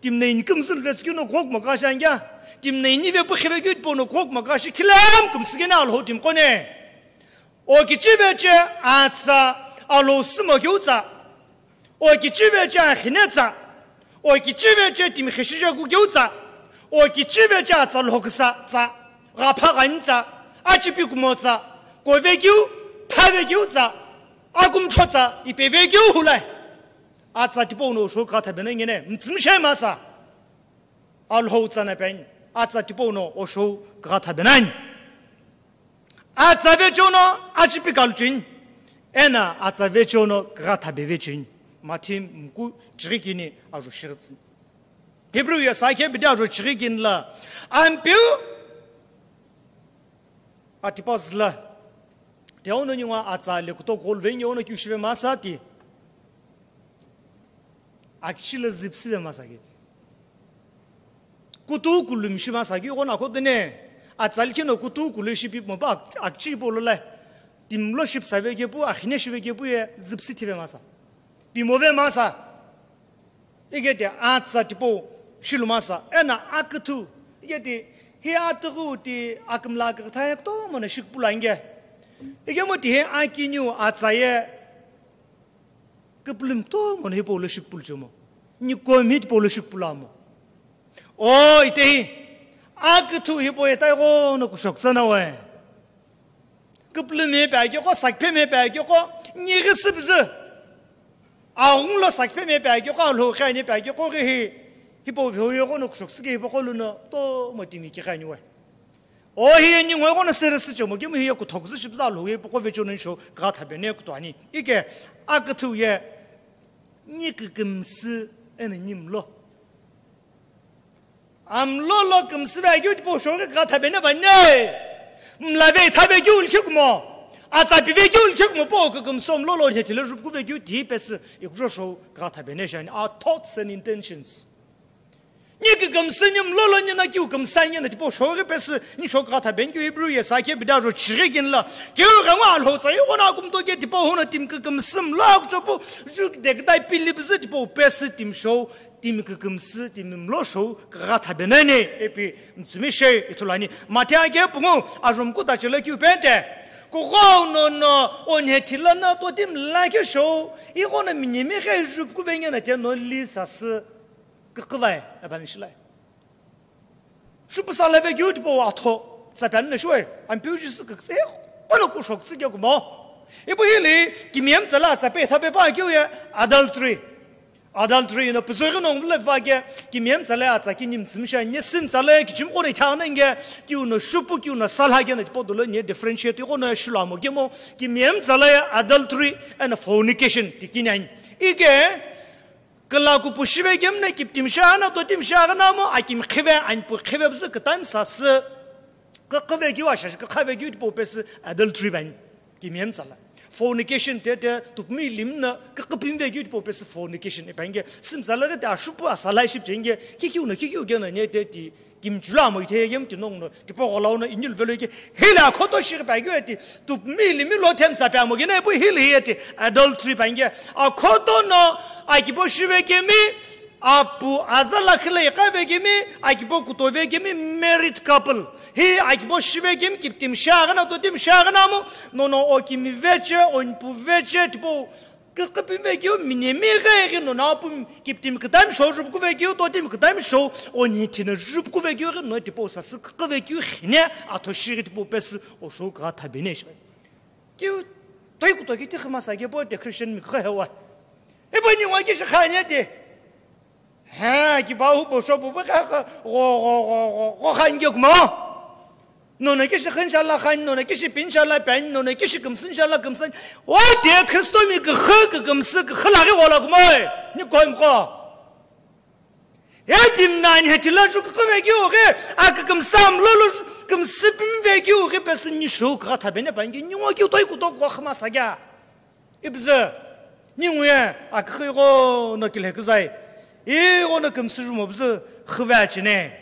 Timi no ini kümsü luvetsü keu no kumo kugha shi ani kea? Timi no ini ve pu khive keu tipau no kumo kugha shi, khilam kümsü keu ni Alhou timiqo ne. O kichive che atsa Alhou sümo keu tsa. O kichive che akhine tsa, o kichive che timi kheshi je ku keu tsa, o kichive che atsa lhoksa tsa, ghapha ghani tsa, achipi kumo tsa, kove keu, thave keu tsa, akumtho tsa, ipeve keu hulai. Atsa tipau no shou kugha thabene ngene, mtsümshe masa. Alhou tsana peni. Atsa tipau no oshou kugha thabenani. Atsa vecheo no achipi kalucheni. Ena atsa vecheo no kugha thabevecheni. Matthew mku chighi kini ajo shighi tsüni. Hebrew ye sakhe bidi ajo chighi kini la. Ampeu atipa züla. Tiau no ningu atsa le kuto gol vengi ono kiu shive masa ti. Akichi le zipsi ve masa keti. Kutu kulu mishi masa ki ono akho dene. Atsa likhe no kutu kulu shipi mo ba ak-, akichi polo le. Timlo ship save kepu, akhine shive kepu ye zipsi thive masa. Pimove masa. Igete atsa tipau shilu masa. Ena aküthu. Igete hi atughu ti akümla akütha ye kutomo no shikpulu ange. Igemu ti hi akiniu atsa ye küpülümi kutomo no hipau lo shikpulu chemo. Nikomi tipau lo shikpulu amo. O, ite hi. Aküthu hipau ye taighono kushoktsana we. Küpülümi pe akeko, sakphemi pe akeko, nighi süpüzü. Aghungu lo sakphemi pe akeko, alhou khani pe akeko ghi hi, hipau veu yeghono kushok süke hipau qo luno, to mo timi ki khani we. O hi ye ningu yeghono sere süchemo, kimu hi ye kuthokzü shipüzü alhou ye hipau qo vecheo no nisho kugha thabene kutuani. Ike, aküthu ye, ni kükümsü ena ni mlo. Amlo lo kümsü ve keu tipau shou kugha thabene bane. Mla ve thabe keu likhe kumo. Atsa pi ve keu likhe kumo po kükümsü amlo lo hethile rup kuve keu ti pesü ikjo shou kugha thabene shani. Our thoughts and intentions. Ni kükümsü ni mlo lo ni na keu kümsü ni na tipau shou pesü ni shou kugha thabene keu Hebrew ye sakhe bidi ajo chighi kini la. Keu ghengu alhou tsa yeghono akumto ke tipau hono timi kükümsü mlo akchopu ju dekdai pilipüzü tipau pesü timi shou timi kükümsü, timi mlo shou, kugha thabenani, ipi mtsümi shei ithulu ani. Matthew ke pungu, ajo mku tachelo kiu pente. Kughou no no, onhe thila na to timi lakhi shou, ighono minimi ghe jup kuvenge na te no li sasü, küküvai, ebanishilai. Shupüsa lave keu tipau atho, tsapianu na shuwe, Ampeu Jisü kükse, ono kushok tsike kumo. Ipu hili, kimiyem tsala tsape thape pa keu ye, adultery. Adultery no püzüghi no ngvule va ke, kimiyem tsala atsa ki nimtsümsha, nye sim tsala kichim kono ithang nge, kiu no shupu, kiu no salha ke na tipo dolo nye differentiate kono shulamo kemo, kimiyem tsala adultery and fornication tikinyan. Ike, Kula kupu shive kemne kiptim shana totim shagana mo akim khive anpu khive bzü kütam sasü. Küküve kiu ashashi, kükhave kiu tipau pesü adultery bani. Kimiyem tsala. Fornication te te tupmi limna küküpimve kiu tipau pesü fornication. Ipange sim tsala ke te ashupu asalai ship chenge. Kikiu na kikiu ke na nye te ti Kimchula mo ithe yem ti nong no, tipo golau no inil velo ke, hila khoto shir pa gyo ti, tup mi li mi lo them sa pa mo gene, pu hil hi ti, adultery pa nge, a khoto no, a kibo shive kemi, apu azala khile ka ve kemi, a kibo kuto ve kemi, married couple. Hi a kibo shive kemi, kip tim sha gana, to tim sha gana mo, no no o kimi veche, o npu veche, tipo, Küküpüve keu minemi ghi ghi no na pum kiptimi kütami show jupu kuve keu totimi kütami show o nhi thina jupu kuve keu ghi no tipo sasü küküve keu khine atho shighi tipo pesü o show kha thabine shi. Keu toi kuto kiti khima sa ke po te Christian mi kha hewa. E po ni wa ki shi khane te. Ha, ki ba hu bo sho bo bo kha kha, go, go, go, go, go khan ge kuma. Nona kishi khin shala khan, nona kishi pin shala pen, nona kishi kumsin shala kumsin. O de Kristo mi kha kha kumsi kha la ge wala kuma. Ni ko ko. E dim nan he tila ju kha ve ge o ge, a ka kumsam lo lo kumsi pin ve ge o ge, pesin ni shu kha thabene ban ge, ni wa ge toi ku to ko khma sa ga. Ibzü, ninguye, aküxü ighono kilhe küzai, ighono kümsü jumo bzü xüve achine.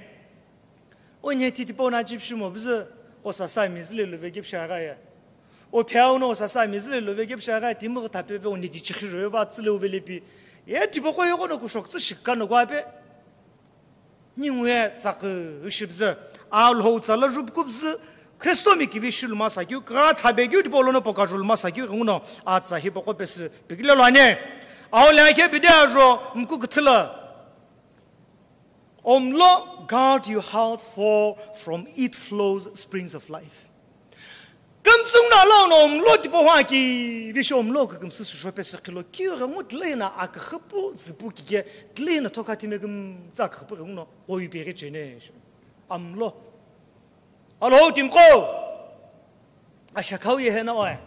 O nhe titipo na chipshimo bzü, o sasa mizile luve gipsha gaya. O phiau no o sasa mizile luve gipsha gaya, timigh tapeve o nhe tichikhi joyo ba tsile uvelepi. Ye tipoko ighono kushok tsü shikka no guape. Ninguye tsakü shibzü, a lhou tsala jupkubzü, Kristo mi kivi shiluma sakyu, kra thabe gyu dipolono poka juluma sakyu, nguno a tsahi poko pesü, pikile lwane. Au lake bide ajo, mku kthila. Omlo, guard your heart, for from it flows springs of life. Kümtsung na lo no omlo tipo hua ki, visho omlo kükümsü su shope se kilo, ki rengu tlena akhapu zipu kike, tlena thoka time kümtsa khapu rengu no, oyu pere chene. Amlo. Alhou timiqo. Ashakhau ye hena oe.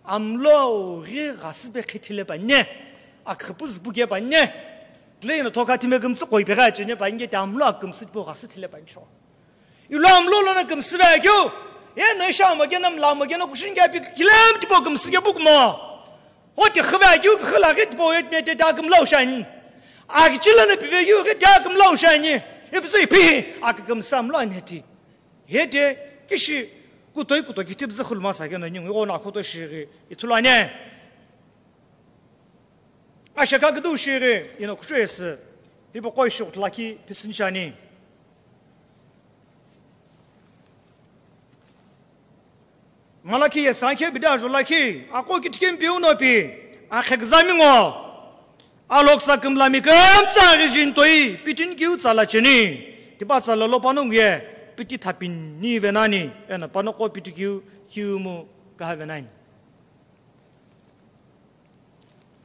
Amlo ghi ghasüpe khithile panye. Akhipuzü puke panye. Tle ino thoka thime kümtsü koipe gha chenye panye te amlo akümsü po ghasü thile pancho. Ilo amlo lono kümsü ve keu. Ye no isha mo gena mla mo gena kushin ke pi kilam tipo kümsü ke bukmo. Oti khivekeu khilaghi tipau ye tine te ta kümlau shani. Akichilana pivekeu ghi ta kümlau shani. Ipisi ipi akikümsamlo aneti. Hete kishi kutoi kuto kitipzi khuluma sakeno ningu ighono akhoto shighi ithulu ane. Ashaka kidu shighi ino kuchwesi. Ipo koi shuk laki pisin shani. Malakhi ye sakhe bida jolakhi, aqo kithikim piu no pi, akhekzami ngo. Alhoksa kümlami kümtsa ghi jintoi, pitin kiu tsala cheni. Tipa tsala lo panongu ye, piti thapini venani, eno panoko piti kiu, kiu mu kaha venani.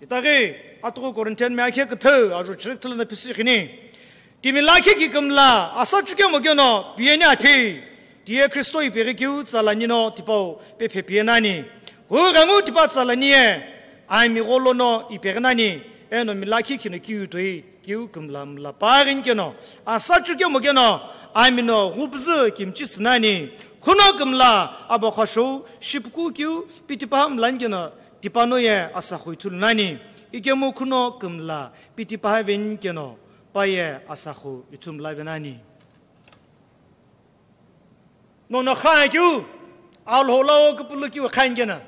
Itaghi, atuku Corinthian mi akhe küthü, ajo chirikthulana pisi khini. Timi lakhi ki kümla, asa chukemo keno, piyeni aphi. Tiye Kristo ipeghi kiu tsalanino, tipau, pe phe piyenani. Ku ghangu tipa tsalaniye, ami gholono ipeghi nani, eno mi lakhi khino kiu toi, kiu kümla mla paghin keno, asa chukemo keno, ami no ghubzü kimchi sinani. Khuno kümla, abo khashou, shipuku kiu, pitipa mlan keno, Tipano ye asakhu ithulu nani, ikemu khuno kümla pitipaha venikeno, pa ye asakhu ithumla venani. Nono kha keu, Alhou la o küpülü keu khanikena.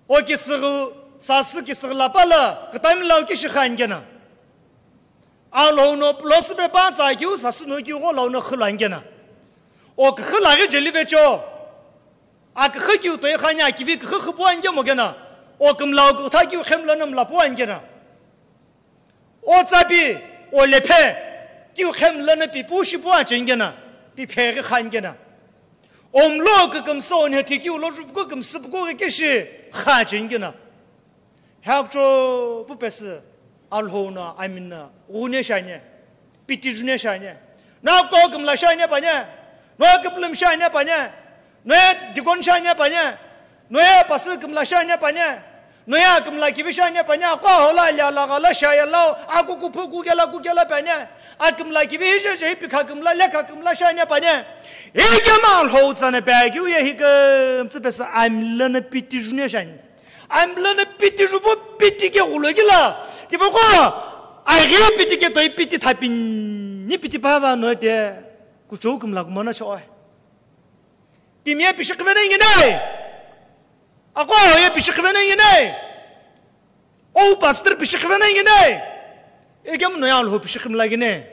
O kisüghü, sasü kisüghü la pala, kütami la o kishi khanikena. Alhou no pulosi pe pa tsa keu, sasü no keu gho la o no khülu anikena. O kükhü la ghi jeli vecho. Aküxü kiu toi khani akivi küxü xüpu anikemo kena, o kümla o kükütha kiu khemlana mlapu anikena. O tsapi, o lephe, kiu khemlana pipu shipu achenikena, piphe ghi khanikena. O mlo kükümsü o nhethi kiu lo jupuku kümsüpuku ghi kishi khachenikena. Hekcho pu pesü Alhou no amina ghune shanye, piti june shanye. No ko kümla shanye panye, no küplüm shanye panye, no ye deacon shanye panye, no ye pastor kümla shanye panye, no ye kümla kivi shanye panye, ko hola lia la gala shaya lao, aku kuphu kukela kukela panye, a kümla kivi hije je hipikha kümla lekha kümla shanye panye. Ikema Alhou tsane pe kiu ye hikümtsü pesü amlana piti june shanye. Amlana piti jupu piti ke ghulo kila. Tipaqo, aghi piti ke toi piti thapini piti pava no te. Kuchou kümla kumana cho. Timi ye pishi khivena ingenai. Aqo ye pishi khivena ingenai. O pastor pishi khivena ingenai. Ikemu no ye Alhou pishi khimla gine.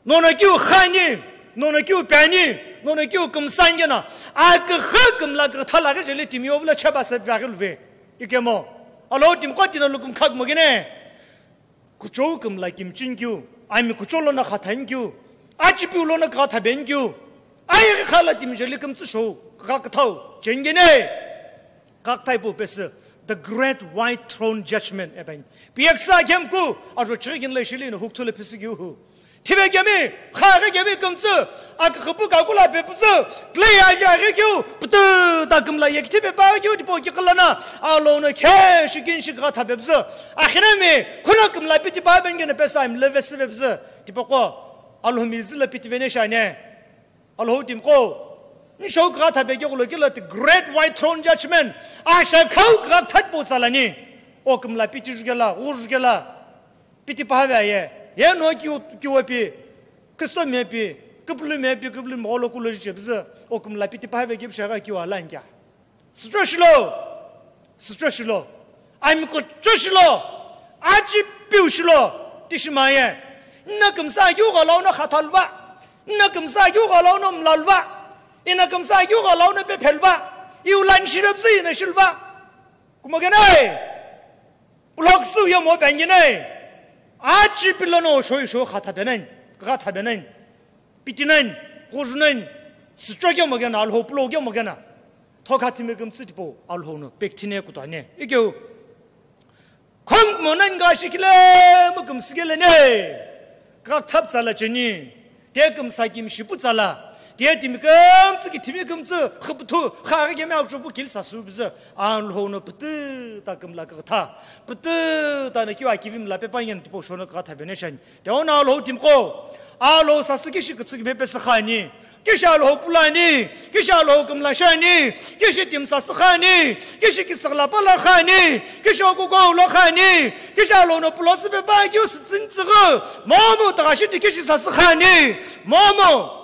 Nono kiu khani, nono kiu piani, nono kiu kümsangena, aküxü kümla kükütha la ghi jeli timi ovula cheba se vaghi luve. Ikemo, Alhou timi koti no luküm khak mogene. Kuchou kümla kimchin kiu, ami kuchou lono khathan kiu, achipiu lono khathaben kiu, ayi khala timi jeli kümtsü shou, kha küthau, chengene. Kakthai pu pesü, the great white throne judgment epen. Piyaksa kemku, ajo chigin le shili no hukthule pisi kiu hu. Thibe kemi, khaghi kemi kümtsü, aküxüpu kakula pepüzü, tle ya ya ghi kiu, pütü ta kümla ye kithibe pa kiu tipo ki khalana, Alhou no khe shikin shikha tha pepüzü. Akhinami, khuno kümla piti pa ben gene pesa im leve sive püzü. Tipaqo, Alhou mi zila piti vene shane. Alhou timiqo, nisho kugha thape keghulo kelo the great white throne judgment, ashakhau kugha thatpo tsalani, o kümla piti jukela, ghur jukela, piti pahave aye, ye no kiu, kiu pi, Kristo me pi, küpülü me pi, küpülü me gholo kulo jiche püzü, o kümla piti pahave kipshaga kiu ala inkya. Sücho shilo, sücho shilo, ami kucho shilo, achi piu shilo, tishimaye. Nna kümsa kiu ghalauno khathalva, nna kümsa kiu ghalauno mlalva, ina kümsa kiu ghalauno pephelva, iu lan shirepsi ina shilva. Kumogenai, ulhoksü uyo mo pengenai, achi pilono shoi sho khathabenai, khathabenai. Pitinan, ghujnan, sücho kemo kena, Alhou pulo kemo kena. Thokha thime kümsü tipo, Alhou no, pekthine kutane. Ikeu, khong monan ga shikile mo kümsü gelene. Kükha kütha pütsa la cheni, tiye kümsa kimi shipu tsa la, tiye timi kümtsü kithimi kümtsü khüpüthu khaghi kemi akuchupu kili sasü püzü, Alhou no pütüta kümla kükha kütha, pütüta no kiu akivi mla pepa ngen tipau shono kükha kütha bene shani. Tiye ono Alhou timiqo, Alhou sasü kishi kütsü kime pesü khani. Kishi Alhou pulo ani, kishi Alhou kümla shi ani, kishi timi sasü khani, kishi kitsüghü la pala khani, kishi okuko ulo khani, kishi Alhou no pulo süpe pa keu sütsü nitsüghü, momu taghashi ti kishi sasü khani, momu.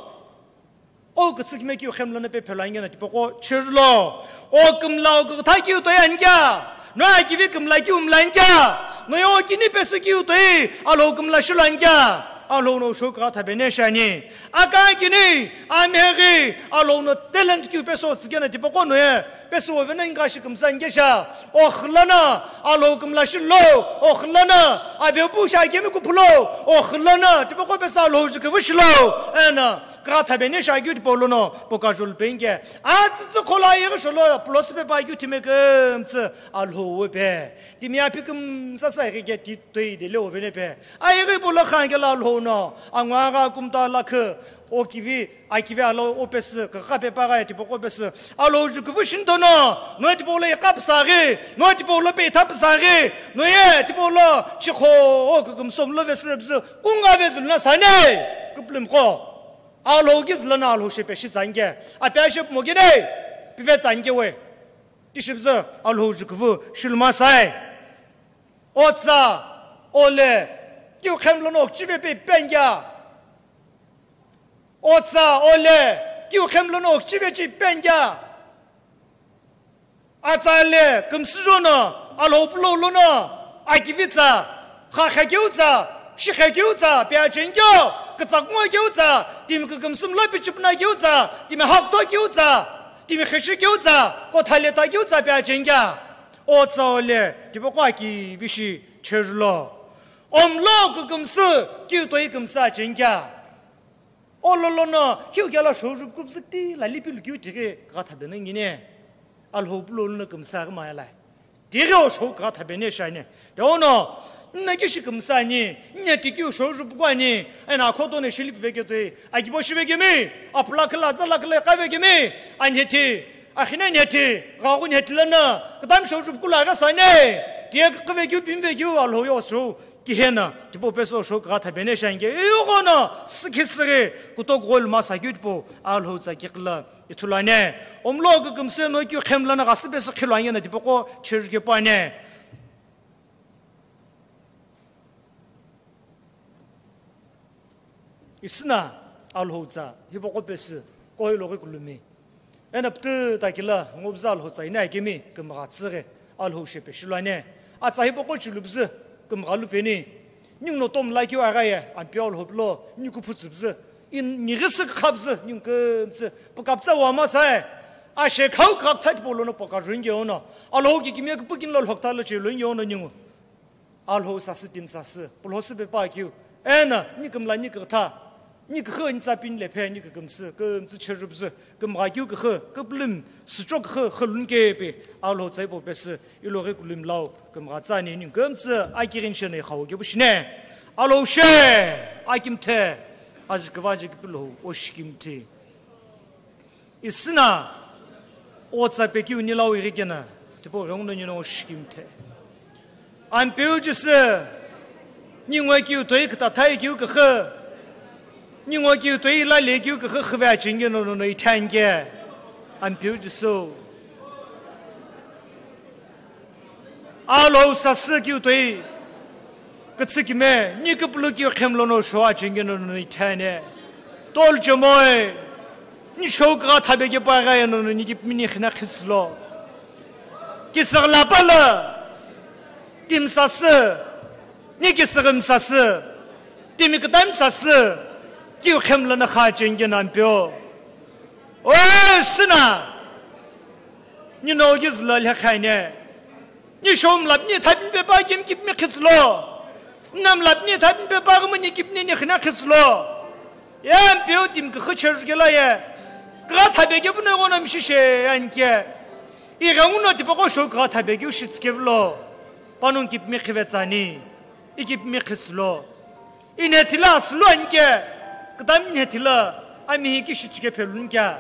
O kütsü kime keu khemlo no pe phelo angena tipaqo chürülo. O kümla o kükha kütha keu toi anikea, no akivi kümla keu mla anikea, no yo kini pesü keu toi Alhou kümla shilo anikea. Alhou no shou kükha kütha bene shani. Aka kini, amheghi, Alhou no talent keu pesü tsükena tipaqo no ye, pesü ovena inka shi kümsa anikesha. O khüla no, Alhou kümla shilo, o khüla no, avepu shi akemi kuphulo, o khüla no, tipaqo pesü Alhou ju küvü shilo, eno, kükha kütha bene shi akeu tipau lono, poka jul penge. Atsütsü khola yeghi sholo, pulo süpe pa keu timi kümtsü, Alhou upe. Timi aphi kümsa sa yeghi ke ti toi dele ovene pe. Ayeghi pulo khan kela Alhou no, angwa gha kumta lakhu, o kivi, akivi alo o pesü, kükha pepa gha tipaqo pesü. Alhou ju küvü shinto no, no tipau lo ikha püsa ghi, no tipau lo pe itha püsa ghi, no ye tipau lo chikho, o kükümsü mlo vesü püzü, kunga vezü luna sane, küplüm ko. Alhou ki zülo no Alhou shepe shi tsa anike, apia shepu mo kene, pive tsa anike we. Tishi püzü Alhou ju küvü shiluma sai. Otsa, ole, keu khemlo no okchive pe ipi anikea. Otsa, ole, keu khemlo no okchive chi ipi anikea. Atsa le, kümsü jo no, Alhou pulo ulo no, akivi tsa, kha kha keu tsa, shi kha keu tsa, pia chenikeu, kütsa kunga keu tsa, timi kükümsü mla pichipuna keu tsa, timi hakto keu tsa, timi kheshi keu tsa, kotha leta keu tsa pia chenikea. Otsa ole, tipaqo akivi shi chürülo. Omlo kükümsü, keu toi kümsa chenikea. Ololo no, kiu kela shou ju püküpüzü kiti la lipilu kiu tighi kükha kütha bene ngine. Alhou pulo ulo no kümsa ghi maya lai. Tighi o shou kükha kütha bene shani. Tiye ono, nna kishi kümsa ani, nna ti kiu shou ju püküani, eno akhoto no shilipi veketoi, akibo shi vekemi, apula khila, zala khila, kha vekemi, anhethi, akhine nhethi, ghaghu nhethi lono, kütami shou ju pükülo aghi sane, tiye kükha vekeu, pimi vekeu, Alhou yo shou, Kihena, tipau pesü shou kükha kütha bene shi anike, iyoqo no, sükhi sükhi, kutoku gol masa keu tipau, Alhou tsa kiqi la, ithulu ane. Omlo kükümsü no keu khemlo no ghasü pesü khilo angena tipaqo chürü kepu ane. Isüna, Alhou tsa, hipaqo pesü, kohi loghi kulumi. Eno pütü takila, ngubza Alhou tsa ina akemi, kümgha tsüghi, Alhou shepe shiluane. Atsa hipaqo chilubzü, kümgha lupeni. Ningu no tom lakeu aghaye, Ampeu Alhou pulo, ni kuphu tsübzü. In, nighi sü kükhabzü, ningu kümtsü, pükaptsa wama sae. Ashe khau kükha kütha tipau lono poka ju nge ono. Alhou ki kimiye küpükini lo lhokta lo chelo nge ono ningu. Alhou sasü timi sasü, pulo süpe pa keu. Eno, ni kümla ni kükha, ni kükha ni tsa pini lephe, ni kükümsü, kümtsü chürüpüzü, kümgha keu kükha, küplüm, sücho kükha, khülun kepe, Alhou tsa hipau pesü, iloghi kulumi lau, kümgha tsa ni, ni kümtsü, akighi ni shene khau kepu shine. Alhou she, akimthe, aji küva aji küpülou, oshi kimthe. Isüna, otsa pekeu nilau ighi kena, tipau ghenguno nino shikimthe. Ampeu Jisü, ningu keu toi kütathai keu küxü, ningu keu toi lale keu küxü xüve achinge no no no ithange. Ampeu Jisü. Alhou sasü keu toi, kütsükime, ni küpülü keu khemlono shou achinge no no ithane. Tol chomoi, ni shou kükha thabe kepu aghaye no no ni kipimi ni khina khitsülo. Kitsüghü lapalü, timi sasü, ni kitsüghü mi sasü, timi kütami sasü, keu khemlono kha achinge no Ampeu. Oi, süna, ni no kizülo lhekhaine. Ni shou mlapni thapni pepa kemi kipimi khitsülo. Nna mlapni thapni pepa kemi ni kipini ni khina khitsülo. Ye Ampeu timi küxü church kela ye. Kükha thabe kepu no ighono mishishe anke. Ighenguno tipaqo shou kükha thabe keu shitsükevülo. Panongu kipimi khivetsani. I kipimi khitsülo. Inhe thila asülu anike, kudami inhe thila, ami hi kishi chike phelunike.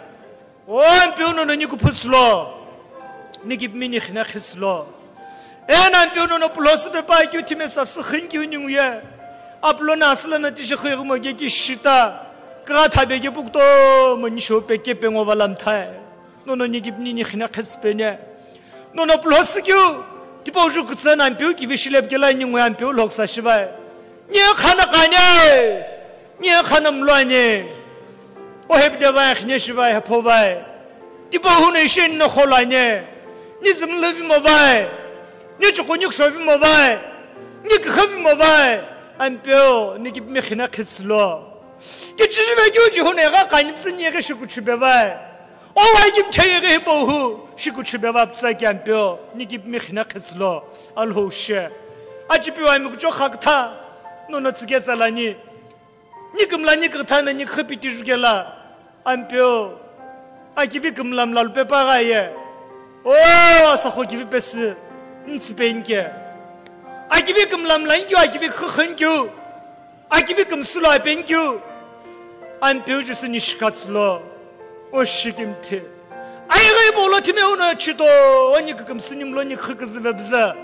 O Ampeu nono ni kuphu sülo, ni kipimi ni khina khi sülo. Eno Ampeu nono pulo süpe pa keu thime sa sükhini keu ningu ye. Apulo na asüla na tishi khighi mo ke kishita, kugha thabe ke pu kutomo ni shope kepe ngo va lamthai. Nono ni kipini ni khina khesüpeni. Nono pulo sükeu, tipau ju kütsü na Ampeu kivi shilepu kela ningu ye Ampeu lhoksa shivai. Ni khana kani, ni khana mluani. O hepide vai khine shivai hepho vai. Tipau hu no isheni no kholani. Ni zümlüvi mo vai. Ni chukuni kushovi mo vai. Ni kukhavi mo vai. Ampeu, ni kipimi khina khitsülo. Kichijive keu ji hu no egha kani püsü ni eghe shikuchibe vai. O wai kimthei eghe hipau hu, shikuchibe va pütsa ki Ampeu, ni kipimi khina khitsülo, Alhou she. Achipiu ami kuchokha kutha, nono tsike tsalani. Ni kümla ni kutha na ni khipiti jukela, Ampeu. Akivi kümla mla lupe pa gha ye. O, asakho kivi pesü, ntsipeni ke. Akivi kümla mla nkeu, akivi khukhu nkeu. Akivi kümsü lo ape nkeu, Ampeu Jisü ni shikha tsülo, o shikimthi. Ayeghi hipau lo thime uno chito, o ni kükümsü ni mlo ni khuküzüve püzü.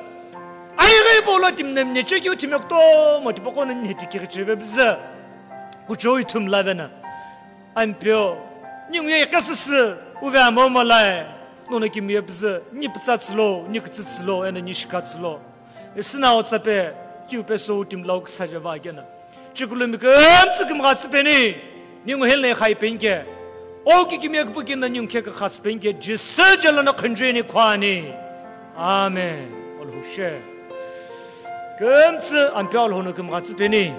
Ayeghi hipau lo timi no mine chekeu thime kutomo tipaqo no ni heti kighichive püzü. Kuchou ithum lavena. Ampeu, ningu ye ikesüsü, uve amomo lai. Nono kimiye püzü, ni pütsa tsülo, ni kütsü tsülo, eno ni shikha tsülo. Isina otsape, kiu peso utimlau küsaje va kena. Chikulumi kümtsü kümgha tsüpeni, ningu hile khai penke. O kikimiye kupuki na ningu khe kükha tsüpenke, Jisü jelo na khunjeni khwani. Amen. Olhushe. Kümtsü Ampeu Alhou no kümgha tsüpeni.